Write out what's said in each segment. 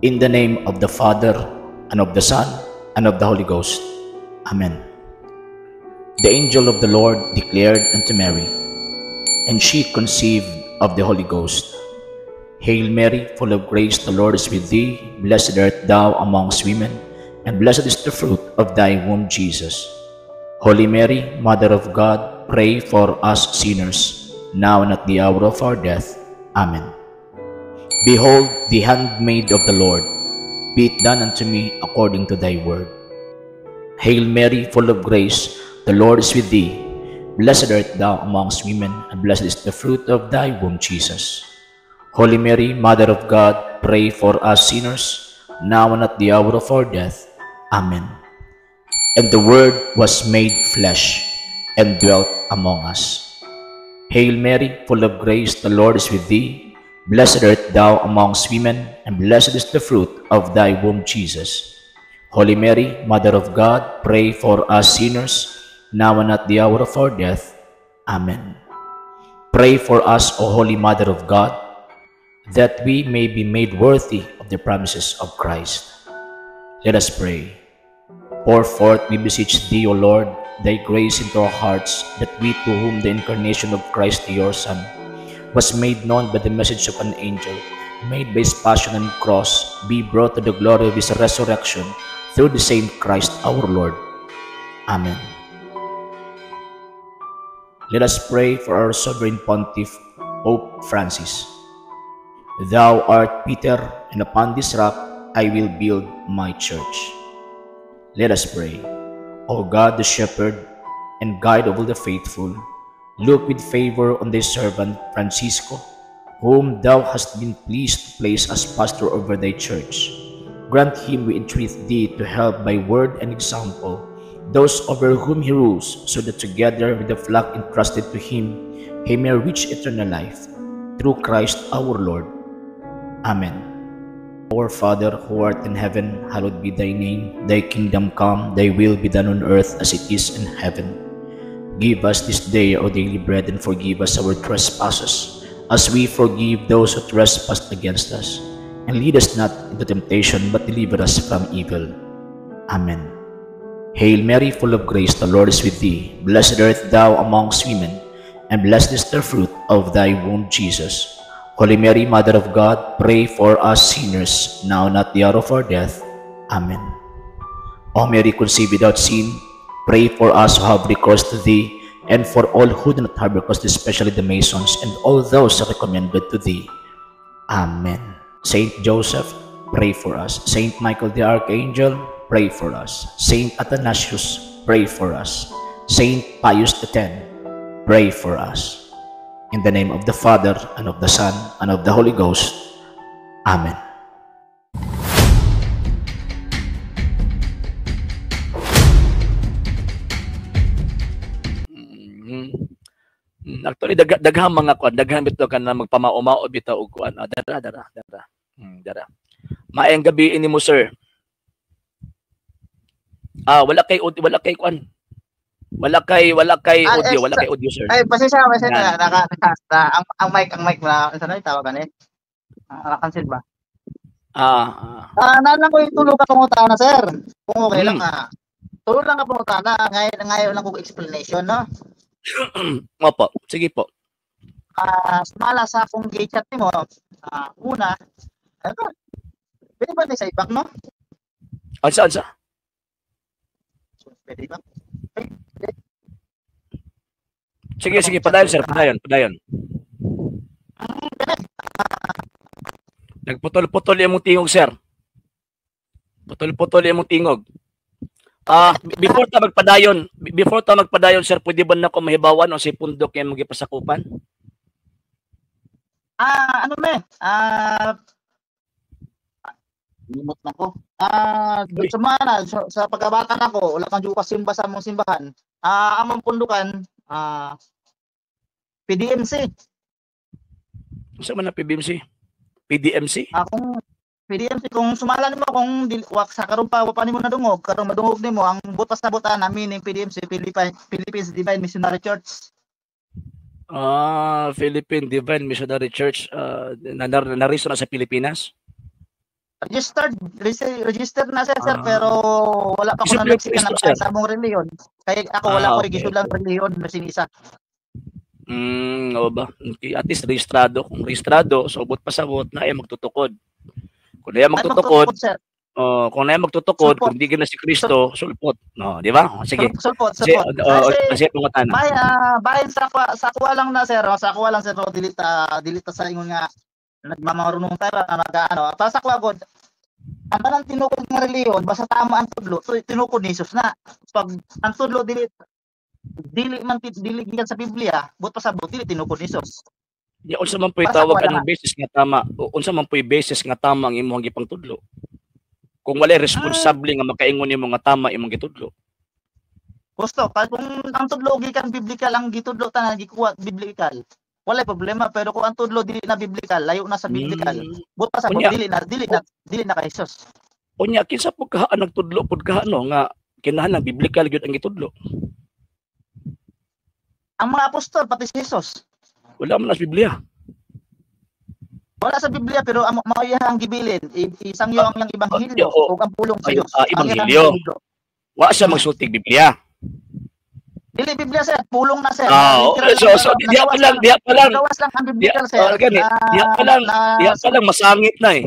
In the name of the Father, and of the Son, and of the Holy Ghost. Amen. The angel of the Lord declared unto Mary, and she conceived of the Holy Ghost. Hail Mary, full of grace, the Lord is with thee. Blessed art thou amongst women, and blessed is the fruit of thy womb, Jesus. Holy Mary, Mother of God, pray for us sinners, now and at the hour of our death. Amen. Behold, the handmaid of the Lord, be it done unto me according to thy word. Hail Mary, full of grace, the Lord is with thee. Blessed art thou amongst women, and blessed is the fruit of thy womb, Jesus. Holy Mary, Mother of God, pray for us sinners, now and at the hour of our death. Amen. And the Word was made flesh and dwelt among us. Hail Mary, full of grace, the Lord is with thee. Blessed art thou amongst women, and blessed is the fruit of thy womb, Jesus. Holy Mary, Mother of God, pray for us sinners, now and at the hour of our death. Amen. Pray for us, O Holy Mother of God, that we may be made worthy of the promises of Christ. Let us pray. Pour forth, we beseech thee, O Lord, thy grace into our hearts, that we to whom the incarnation of Christ your Son was made known by the message of an angel, made by his passion and cross, be brought to the glory of his resurrection, through the same Christ our Lord. Amen. Let us pray for our Sovereign Pontiff, Pope Francis. Thou art Peter, and upon this rock I will build my church. Let us pray. O God, the Shepherd and Guide of all the faithful, look with favor on thy servant Francisco, whom thou hast been pleased to place as pastor over thy church. Grant him, we entreat thee, to help by word and example those over whom he rules, so that together with the flock entrusted to him, he may reach eternal life. Through Christ our Lord. Amen. Our Father, who art in heaven, hallowed be thy name. Thy kingdom come, thy will be done on earth as it is in heaven. Give us this day our daily bread, and forgive us our trespasses, as we forgive those who trespass against us. And lead us not into temptation, but deliver us from evil. Amen. Hail Mary, full of grace, the Lord is with thee. Blessed art thou amongst women, and blessed is the fruit of thy womb, Jesus. Holy Mary, Mother of God, pray for us sinners, now and at the hour of our death. Amen. O Mary, conceived without sin, pray for us who have recourse to thee, and for all who do not have recourse, especially the Masons, and all those recommended to thee. Amen. Saint Joseph, pray for us. Saint Michael the Archangel, pray for us. Saint Athanasius, pray for us. Saint Pius X, pray for us. In the name of the Father, and of the Son, and of the Holy Ghost. Amen. Actually, daghang mga kuan, daghang bitaw ka na magpamaumao bitaw og kuan. Dara dara dara. Dara. Maayong gabi ini mo, sir. Wala kay wala kay kuan. Wala kay audio, wala kay audio, sir. Ay, pasensya na naka ang mic wala sa na tawag ani. Naka-cancel ba? Naan lang ko yung tulog ka pangutana, sir. Kung okay lang Tulog lang ka pangutana, ngayon lang ko explanation, no? Opo, sige po. Sumala sa akong gate chat nimo, una, ano? Pwede ba na sa ibang, no? Ansa? Pwede ba? Sige, padayon, sir, padayon. Nagputol-putol yung tingog, sir. Putol-putol yung tingog. Before ta magpadayon, sir, pwede ba na ko mahibawan o si pundok yung magipasakupan? Ano me? Limot na ko. Sa mga sa pagkabata nako, wala kang juka simba sa among simbahan. Among pundukan, PDMC. Sa man na PDMC? PDMC? Kung PDMC, kung sumala nimo, kung wak sa karon pa wa pa nimo nadungog, karon madungog nimo ang butas sa buta namin ning PDMC, Philippines Divine Missionary Church. Philippine Divine Missionary Church, nariso na sa Pilipinas? Registered, registered na sir, sir, Ah. pero wala pa ko Isip na yung na Kristo, sir. sa among reliyon. Kaya ako wala Ah, ko okay. gisulang reliyon bisan isa. Oo ba? Okay, at least registrado. Kung registrado, so buot pasabot na ay magtutukod. Kung na Ay, magtutukod, magtutukod, sir. Oh, kung na magtutukod, Sulpot. kung di ka na si Kristo, sulpot. No, di ba? Oh, sige. Sulpot, Kasi, sulpot. oh, Kasi, kasi pangutana. Bay, bahin sa kuha lang na sir, oh, sa kuha lang sir, oh, dili ta sa ingon nga nagmamarunong tayo na nag-ano. Para sa kuha god, ang tanang tinukod ng reliyon, basta tama ang tudlo, so tinukod ni Jesus na. Pag ang tudlo dili dili man dili gikan sa Biblia, but pasabot dili tinukod ni Jesus. Di unsa man po'y Para sa tawag kuha anong basis nga tama? O, unsa man po'y basis nga tama ang imong gipangtudlo? Kung walay responsable nga makaingon nimo nga tama imong gitudlo. Gusto, kung ang tudlo gikan biblical ang gitudlo tanan gikuha biblical, wala problema, pero kung ang tudlo dili na biblical, layo na sa biblical, but pasabot Unya. dili na kay Jesus. Unya kinsa pud kaha ang nagtudlo pud kaha no nga kinahanglan biblical gyud ang gitudlo? Ang mga apostol pati si Jesus. Wala man na sa Biblia. Wala sa Biblia pero ang mao iyang gibilin, isangyo ang iyang ebanghelyo Oo. ug ang pulong sa Ay, Dios. ah, Ang iyang ebanghelyo. gitudlo. Wa siya magsultig Biblia. Dili Biblia sir, pulong na sir. Ah, oo. Literal So lang, so diha pa lang, nagawas diha pa lang, nagawas lang ang diha, biblical sir. oh, gani, diha pa lang, diha pa lang masangit na eh.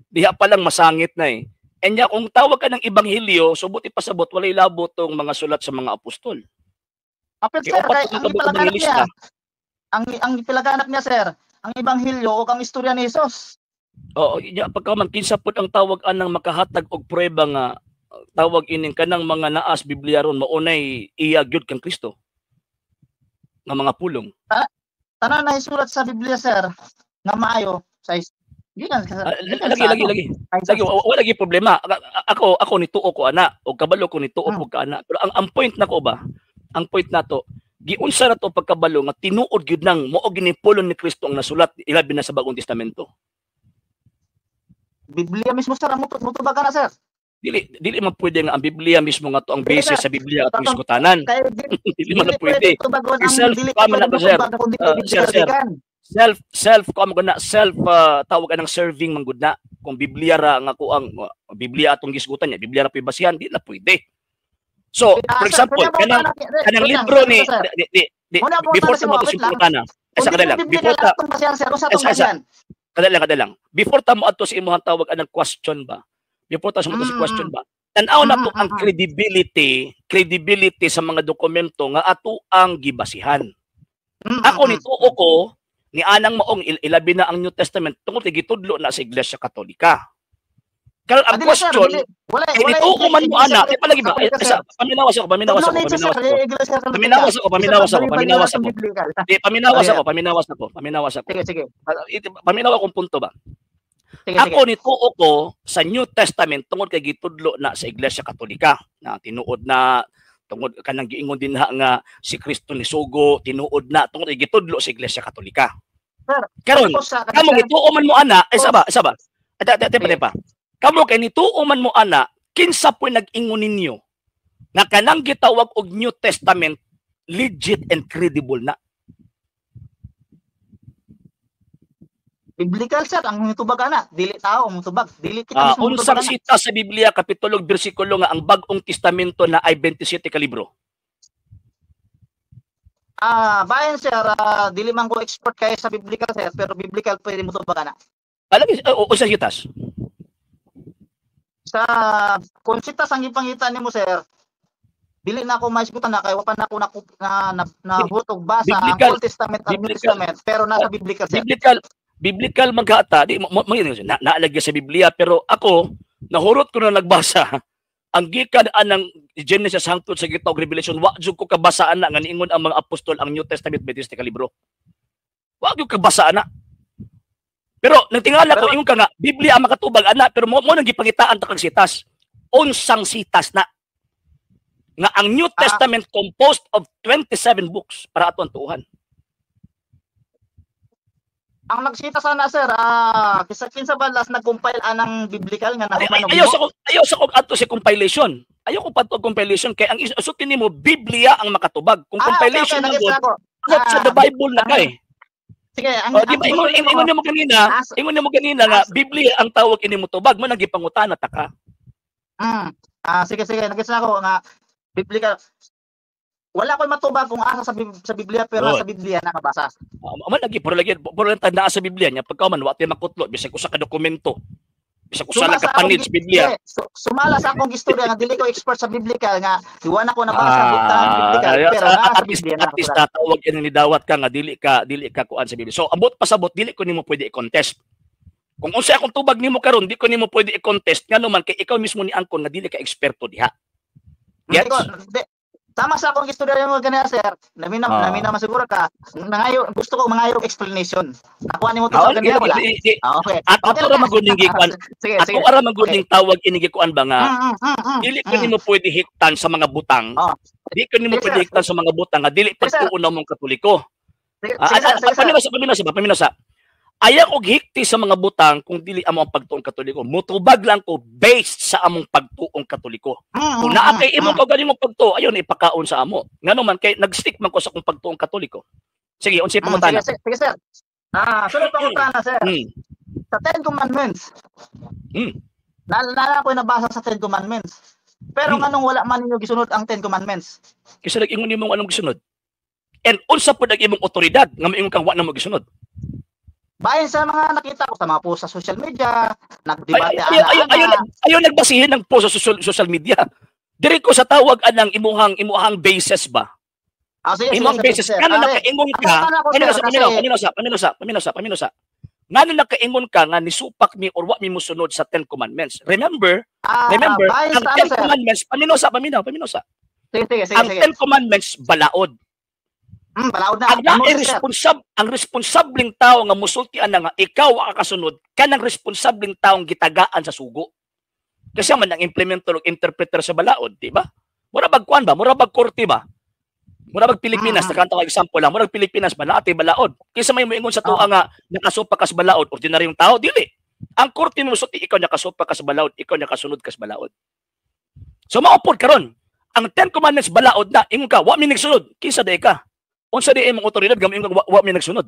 Diha pa lang masangit na eh. And ya, kung tawag ka ng ebanghelyo, subot ipasabot, walay labo tong mga sulat sa mga apostol. Apil Kay sir, upat kay ang ang kabuk ipalaganap ebanghelista. niya, ang ipalaganap niya sir, ang ebanghelyo ug ang istorya ni Jesus. Oo, ya, pagka man kinsa pud ang tawag anang makahatag og pruweba nga tawag ining kanang mga naas Biblia ron maunay iya gyud kang Kristo nga mga pulong. Tanan na isulat sa Biblia sir nga maayo sa gikan sa Ah, gikan lagi sa lagi ano, lagi. kay Jesus. Lagi wala lagi problema. Ako ako nituo ko ana o kabalo ko nituo ko ka ana. Pero ang point nako ba? Ang point nato, giunsa na to pagkabalo nga tinuod gyud nang mao gini pulong ni Kristo ang nasulat ilabi na sa Bagong Testamento. Biblia mismo sir, ang mutubag ka na sir. Dili dili man pwede nga ang Biblia mismo nga to ang Dili basis sir. sa Biblia at Tatong- isgutanan. Kay Dili man na pwede. tubagon ang I-self dili pa man pwede ako, sir. mutubag kung dili Ah, biblical sir, sir. gikan. Self self ko mo na self tawag anang serving man gud na kung Biblia ra nga ko ang Biblia atong gisgutan niya, Biblia ra basihan, di na pwede. So, Ah, for sir, example, kunya mo kanang na- kanang kunya, libro ni sir. di, di, di, Muna mo before na ta mo wait sa lang. pangutana, ay Kung sa dili kada lang, biblical before ta atong basihan sir, usa Ay, atong sa- basihan. kada lang, kada lang. Before ta mo adto sa imong tawag anang question ba? Before ta sa sa question ba? Tan-aw na to ang credibility sa mga dokumento nga ato ang gibasihan. Ako nituo ko ni anang maong ilabi na ang New Testament tungod kay gitudlo na sa Iglesia Katolika. Karon ang Ah, dili, sir, question, dili. Wala kay wala nituo man mo ana, di palagi ba? Katolika, Eh, sa sir. paminawas ako, paminawas Tudlo ako, ni Jesus, paminawas sir, ako. Iglesia Katolika. Paminawas ako, paminawas ako, Bisan paminawas atong ako. biblical. Di, paminawas Sige. ako, paminawas ako, paminawas ako. Sige, sige. Ah, paminaw akong punto ba? Sige, Ako sige. nituo ko sa New Testament tungod kay gitudlo na sa Iglesia Katolika na tinuod na tungod kanang giingon din ha nga si Kristo ni sugo tinuod na tungod kay gitudlo sa Iglesia Katolika. Sir, Karon, Tapos sa kamo gituo man mo ana, ay Oh. saba, saba. Ate, ate, ate, Sige. pa. Kamo kay nituo man mo ana, kinsa po'y nag-ingon ninyo nga kanang gitawag og New Testament legit and credible na? Biblical sir ang mutubag ana, dili tao ang mutubag, dili kita Ah, mismo unsang mutubag ana. sita sa Biblia kapitulo ug bersikulo nga ang Bag-ong Testamento na ay 27 ka libro? Ah, bayan sir, dili man ko expert kay sa biblical sir, pero biblical pwede mutubag ana. Alagi unsa sitas? Sa kung sitas ang gipangita nimo sir, dili na ako maisgutan na kay wa pa na ako na na, na basa ang Biblical. Old Testament at New Biblical. Testament, pero nasa biblical sir. Biblical biblical maghata di mo, mo na, naalagay sa Biblia pero ako nahurot ko na nagbasa ang gikan anang Genesis hangtod sa gitawag Revelation, wa jud ko kabasa ana nga niingon ang mga apostol ang New Testament 27 ka libro. Wa jud kabasa ana. Pero nagtingala ko ingon ka nga Biblia ang makatubag ana, pero mo nang gipangitaan ta kag sitas. Unsang sitas na nga ang New Testament composed of 27 books para ato ang tuuhan? Ang nagsita sana sir, kinsa kinsa ba last nag-compile anang biblical nga Ay, nahuman ay, og ayaw mo? sa kong adto sa compilation. Ayaw ko padto compilation kay ang isutin nimo Biblia ang makatubag. Kung Ah, okay, compilation okay, na nag-gets gud, na ako. out sa the Bible na kay. Sige, ang Oh, di ang ba ingon gusto ingon nimo nimo kanina, as ingon nimo kanina nga as Biblia ang tawag ini mo tubag mo nang gipangutana ta ka. Sige sige, nagets na ako nga biblical. Wala ko'y matubag kung asa sa Biblia, pero Good. sa Biblia nakabasa. Man lagi puro lagi puro lang tandaan sa Biblia nya pagka man wa tay makutlo bisag usa ka dokumento. Bisag usa Suma lang ka sa akong panid sa Biblia. Sumala sa akong istorya nga dili ko expert sa biblical nga iwan ako nabasa butang biblical, Ah, pero naa at sa least Biblia at least nakasulat. tatawag ini ni dawat ka nga dili ka kuan sa Biblia. So ambot pasabot, dili ko nimo pwede i-contest. Kung unsa akong tubag nimo karon, di ko nimo pwede i-contest ngano man kay ikaw mismo ni angkon nga dili ka eksperto diha. Hindi ko Gets? di, tama sa akong istorya mo ganina, sir. Namina namina man siguro ka. Nangayo gusto ko mangayo og explanation. Nakuha nimo to Ah, sa ganina, wala. Ah, okay. At Okay ato lang ra ka. maguning gikuan. Sige, Ato sige. ra maguning tawag ini gikuan ba nga dili ko nimo pwede hiktan sa mga butang. Di ko nimo Sige, pwede sir. hiktan sa mga butang nga dili Sige, sir. pagtuon namong Katoliko. Sige, Ah, sige, sir, sige, sir. Paminaw sa paminaw sa paminaw sa. Ayaw og hikti sa mga butang kung dili amo ang pagtuong Katoliko. Mutubag lang ko based sa among pagtuong Katoliko. Kung naa kay imong kaugalingong pagtuo, ayon ipakaon sa amo. Ngano man kay nag-stick man ko sa akong pagtuong Katoliko. Sige, unsay pangutana? Sige, sige, sir. Sunod pangutana, sir. Sa Ten Commandments. Naalala ko yung nabasa sa Ten Commandments. Pero nganong wala man ninyo gisunod ang Ten Commandments? Kaysa nag-ingon nimo anong gisunod. And unsa pud ang imong otoridad nga moingon kang wa na mo gisunod? Bahin sa mga nakita ko sa mga post sa social media, nagdebate Ay, ana-ana. Ayaw nagbasihin ng post sa social media. Diri ko sa tawag anang imuhang basis ba? Sige, sige, Imong sir, basis sir. ngano Ah, nakaingon ka? ang ko, Paminaw sir, sa paminaw, kasi paminaw sa paminaw sa paminaw sa paminaw sa. Ngano nakaingon ka nga nisupak mi or wa mi mosunod sa Ten Commandments? Remember, remember bahin ang sa ano, Ten sir? Commandments, paminaw sa paminaw, paminaw sa. Sige, sige, sige, Ang sige. Ten Commandments balaod. Balaod na. Ang Amo, naay sir. ang responsableng tao nga musultian na nga ikaw ang kasunod kanang responsableng taong gitagaan sa sugo. Kasi man ang implementer o interpreter sa balaod, di ba? Mura bag kuan ba? Mura bag korte ba? Mura bag Pilipinas, nakanta ko example lang, mura bag Pilipinas ba naatay balaod. Kaysa may moingon sa tuwa nga nakasupa ka sa balaod, ordinaryong tao dili. Ang korte mo musulti ikaw nakasupa ka sa balaod, ikaw nakasunod ka sa balaod. So maupod karon. Ang Ten Commandments balaod na, ingon ka, wa mi nagsunod, kinsa di ka? Unsa di imong otoridad nga moingon ka wa mi nagsunod?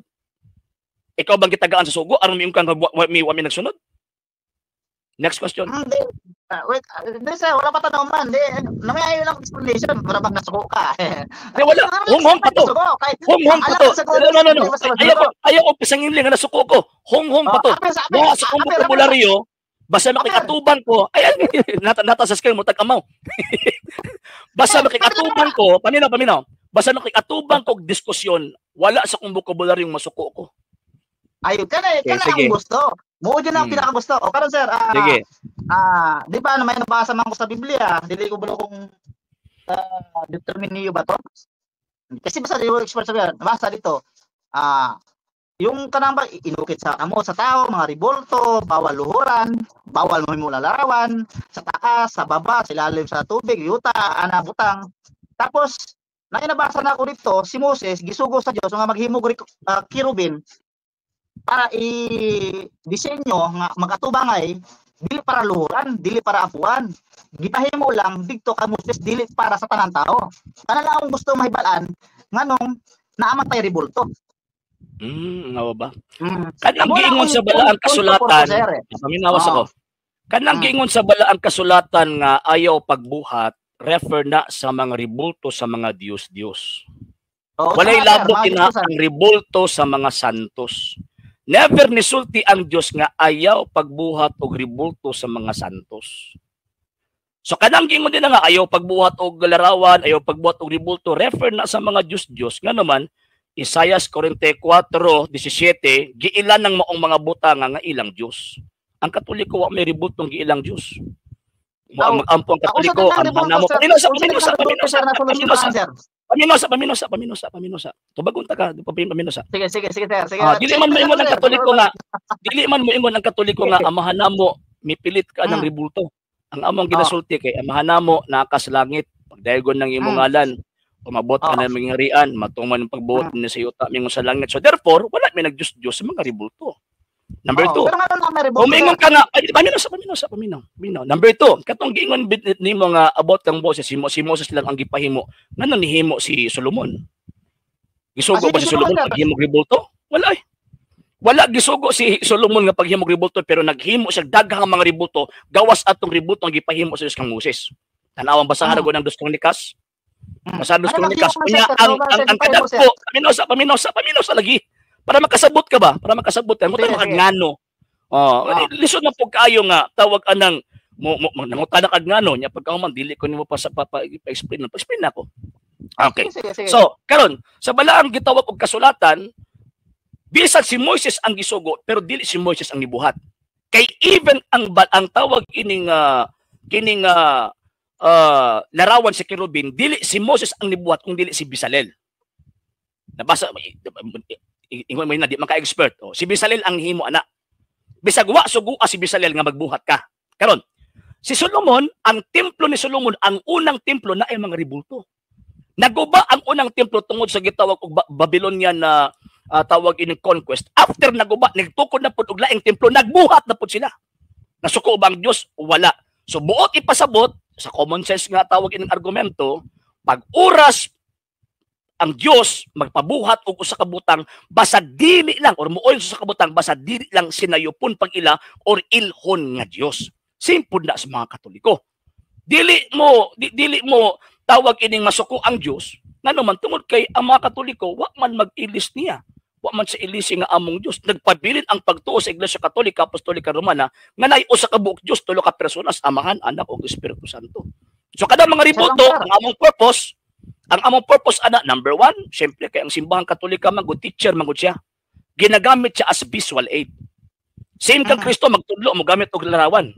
Ikaw bang gitagaan sa sugo aron moingon ka nga wa mi nagsunod? Next question. Hindi. Wait, hindi sir, wala pa tanong man. Hindi, namayayo lang explanation para bang nasuko ka. Di wala, honghong pa to. Nasuko, kahit Honghong pa alam to. ko sa No, no, no, no. hindi basta Ayaw ko, masuko. ayaw ko pisangin nga nasuko ko. Honghong pa Oh, to. apil sa apil, Wa sa akong apil, apil. bokabularyo, basta Apil. makikatubang ko, ay, ay, nata sa screen mo, tag-amaw. Basta makikatubang ko, paminaw, paminaw. Basta makikatubang ko og diskusyon, wala sa akong bokabularyong masuko ko. Ayun, kana Okay, kana sige. ang gusto. Mo yun ang pinakagusto. O karon, sir, Sige. di ba may nabasa man ko sa Biblia, dili ko balo kung determine niyo ba to? Kasi basta di ko expert sa Biblia, nabasa dito. Yung kanang ba inukit sa amo sa tao, mga ribolto, bawal luhuran, bawal mahimo larawan, sa taas, sa baba, sa ilalim sa tubig, yuta, ana butang. Tapos nainabasa na ako dito, si Moses gisugo sa Dios nga maghimo og kerubin para i-disenyo nga magatubangay dili para luhuran, dili para apuan. Gipahimo lang didto kay Moses dili para sa tanan tao. Kana lang akong gusto mahibal-an nganong naamatay rebulto. Nga ba? Kanang Amo na giingon akong sa balaang punto por kasulatan, sir, eh. paminawas ako. Kanang giingon sa balaang kasulatan nga ayaw pagbuhat, refer na sa mga ribulto sa mga Diyos-Diyos. Oo, Walay tama, sir, labot mga ina Diyos, sir. ang ribulto sa mga santos. Never nisulti ang Dios nga ayaw pagbuhat og ribulto sa mga santos. So kanang giingon din na nga ayaw pagbuhat og larawan, ayaw pagbuhat og ribulto, refer na sa mga Diyos-Diyos. Nga naman Isayas 44:17, giilan ng maong mga butanga nga ilang Diyos. Ang Katoliko wa may ribultong giilang Diyos. Mo ang magampo ang Ako sa Katoliko, tanang ang rebulto, manamo. sir. Paminaw sa Kung sa paminaw sa tanang paminaw rebulto, sa sir, na solusyon paminaw sa na, sir. paminaw sa paminaw sa paminaw sa paminaw sa. Tubagon ta ka, paminaw sa. Sige, sige, sige, sir. Sige, Dili man moingon ang Katoliko nga, dili man moingon ang Katoliko nga amahan namo mipilit ka ng ribulto. Ang among ginasulti kay amahan namo naa ka sa langit, pagdaygon ng imong ngalan, umabot ka ng mga harian, matuman ang pagbuot ni sa yuta mingon sa langit. So therefore, wala may nagdiyos-diyos sa mga ribulto. Number 2. Pero nga may rebulto, Umingon sir. ka nga, ay, paminaw sa paminaw sa paminaw. Paminaw. Number 2, katong giingon nimo nga about kang boses, si Moses lang ang gipahimo. Ngano nihimo si Solomon? Gisugo ba si Sige, Solomon sir. paghimo ribulto? Wala eh. Wala gisugo si Solomon nga paghimog rebulto, pero naghimo siya daghang mga rebulto gawas atong rebulto ang gipahimo sa Dios kang Moses. Tanawang basahan ko ng Dos Kronikas. Basahan Dos Ano Kronikas. naghimo man, Unya sir? ang Sir, sir, kadagko, paminaw sa paminaw sa paminaw sa lagi. Para makasabot ka ba? Para makasabot ka. Mo Sige, tayo sige. ngano. Oh, lisod na pud kaayo nga tawag anang mo, mo nangutana kag ngano nya pagkahuman dili ko nimo pa sa pa, pa, explain. Pa-explain na ako. Okay. Sige, sige. So, karon sa balaang gitawag og kasulatan, bisan si Moises ang gisugo, pero dili si Moises ang gibuhat. Kay even ang tawag ining kining larawan sa kerubin, dili si Moses ang nibuhat kung dili si Bisalel. Nabasa ingon mo na di man ka expert. Oh, si Bisalel ang himo ana. Bisag wa sugua si Bisalel nga magbuhat ka. Karon, si Solomon, ang templo ni Solomon, ang unang templo na ay mga rebulto. Naguba ang unang templo tungod sa gitawag og Babylonian na tawag ining conquest. After naguba, nagtukod na pud og laing templo, nagbuhat na pud sila. Nasuko ba ang Dios? Wala. So buot ipasabot sa common sense nga tawag ining argumento, pag oras ang Dios magpabuhat og usa ka butang basta dili lang or muoy sa usa ka butang basta dili lang sinayupon pag ila or ilhon nga Dios. Simple na sa mga Katoliko. Dili mo tawag ining masuko ang Dios ngano man tungod kay ang mga Katoliko wa man mag-ilis niya. Wa man sa ilisi nga among Dios. Nagpabilin ang pagtuo sa Iglesia Katolika Apostolika Romana nga naay usa ka buok Dios, tulo ka personas, Amahan, Anak ug Espiritu Santo. So kada mga rebulto, Sir, ang among purpose ana, number one, syempre kay ang Simbahang Katolika man good teacher man gud siya. Ginagamit siya as visual aid. Same kang Kristo magtudlo mo gamit og larawan.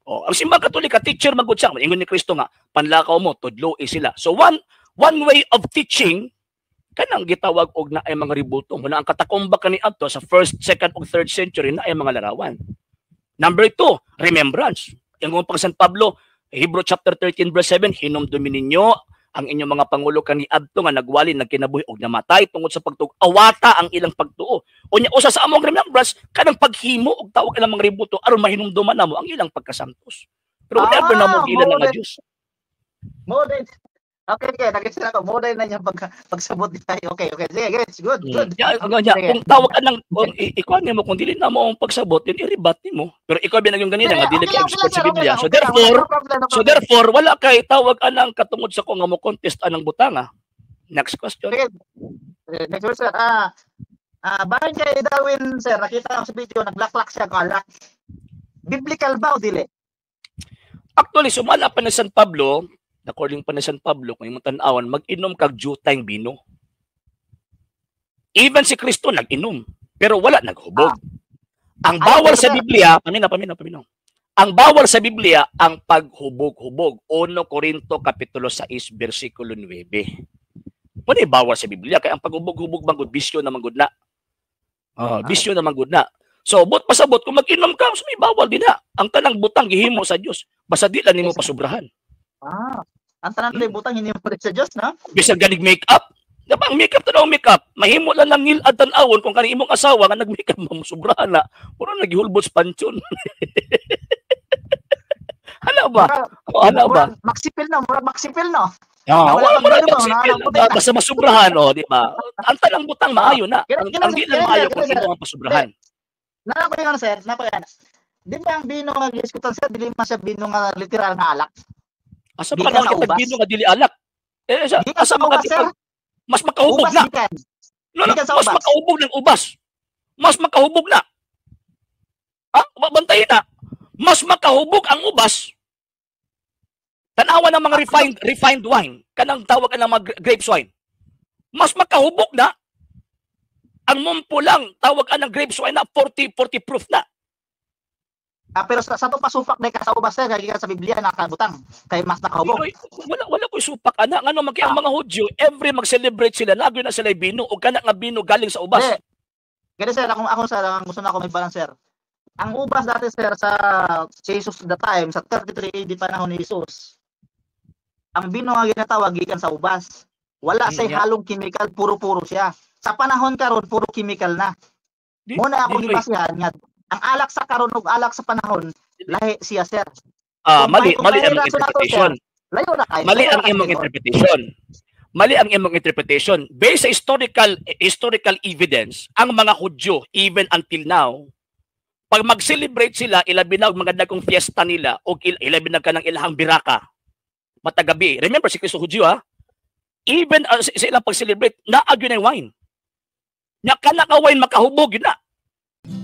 Oh, ang Simbahang Katolika teacher man gud siya. Ingon ni Kristo nga panlakaw mo tudlo sila. So one one way of teaching kanang gitawag og na ay mga rebulto. Muna ang katakomba kani adto sa first, second ug third century na ay mga larawan. Number two, remembrance. Ingon pang San Pablo, Hebrew chapter 13 verse 7, "Hinumdumi ninyo ang inyong mga pangulo kaniadto nga nagwali, nagkinabuhi og namatay tungod sa pagtuo. Awata ang ilang pagtuo." Unya usa sa among remembrance kanang paghimo og tawag ilang mga rebulto aron mahinumduman namo ang ilang pagkasantos. Pero never namo gilan Mo nga Dios. Mo din. Okay. Nag-guess na ako. Mo din na niya pagsabot niya. Okay. Sige, guys. Good, good. Ya, nga, Sige. Kung tawag ka ng kung ikuan nimo, kung dili na mo ang pagsabot, yun i-rebut nimo. Pero ikaw binag yung ganina nga dili ka expert sa Biblia. So therefore, No problem, no so problem. therefore wala kay tawag anang katungod sa ko nga mo contest anang butanga. Next question. Sige. Eh, next question. Bakit kay Darwin, sir, nakita ko sa video, naglaklak siya alak. Biblical ba o dili? Actually, sumala pa ni San Pablo, according pa ni San Pablo, kung imong tan-awan, mag-inom kag jutayng bino. Even si Kristo nag-inom, pero wala naghubog. Ang Ay, bawal pero sa sir- Biblia, pamina, pamina, pamina. Ang bawal sa Biblia, ang paghubog-hubog. 1 Corinto Kapitulo 6, versikulo 9. Wala bawal sa Biblia, kaya ang paghubog-hubog man gud, bisyo na man gud na. Ah, bisyo na man gud na. So, buot pasabot, kung mag-inom ka, so may bawal din na. Ang tanang butang gihimo sa Dios. Basta di lang nimo pasubrahan. Ang tanan hmm. butang hindi mo sa Diyos, no? Bisag ganig make-up. Diba ang make-up, tanaw make-up. Mahimo lang lang ngilad tan-awon kung kani imong asawa nga nag-makeup mo sobrahan na. Puro naghihulbot sa pansyon. Hala ba? O, hala ba? Maksipil no, murag maksipil no. Ah, Wala wala kang mo na bino, magsipil. wala kang Basta masubrahan, oh, di ba? Ang tanang butang maayo na. Ang di lang maayo kung imo ang pasubrahan. Nana ko yung ano, sir, nana ko yan. Di ba ang bino nga giskutan, sir, dili man siya bino nga literal nga alak? Asa man Gikan ka sa kitag ubas. bino nga dili alak? Eh, sa, Gikan asa sa man ka ubas, sir. kitag mas makahubog Ubas na. gikan. No, Gikan sa mas ubas. makahubog ng ubas. Mas makahubog na. Ah, bantayin na. Mas makahubog ang ubas. Tanawa ng mga refined refined wine, kanang tawag ng mga grapes wine. Mas makahubog na ang mumpulang tawag ang grapes wine na 40 40 proof na. Ah, pero sa to pasupak day ka sa ubas, sir, kay gikan sa Biblia nakabutang kay mas nakahubog. Pero wala wala ko'y supak ana ngano man kay ang mga Hudyo every mag-celebrate sila lagi na sila bino o kana nga bino galing sa ubas. Hindi. Ganun, sir, akong ako sir, ang gusto na ako may balance, sir. Ang ubas dati, sir, sa Jesus the time, sa 33 AD panahon ni Jesus. Ang bino nga ginatawag gikan sa ubas. Wala say halong chemical, puro-puro siya. Sa panahon karon puro chemical na. Muna ako Di, gibasihan nga ang alak sa karon ug alak sa panahon lahi siya, sir. Ah, Kung mali kung mali may ang imong rason nato, interpretation. sir, layo na kayo. Mali Layo ang na kayo imong tinuod. interpretation. Mali ang imong interpretation. Based sa historical evidence, ang mga Hudyo, even until now, pag mag-celebrate sila, ilabi na og mga dagkong fiesta nila o ilabi na kanang ilahang biraka matagabi. Remember si Kristo Hudyo ha? Even sa ilang pag-celebrate, naa gyud na wine. Nya kana ka wine makahubog yun na.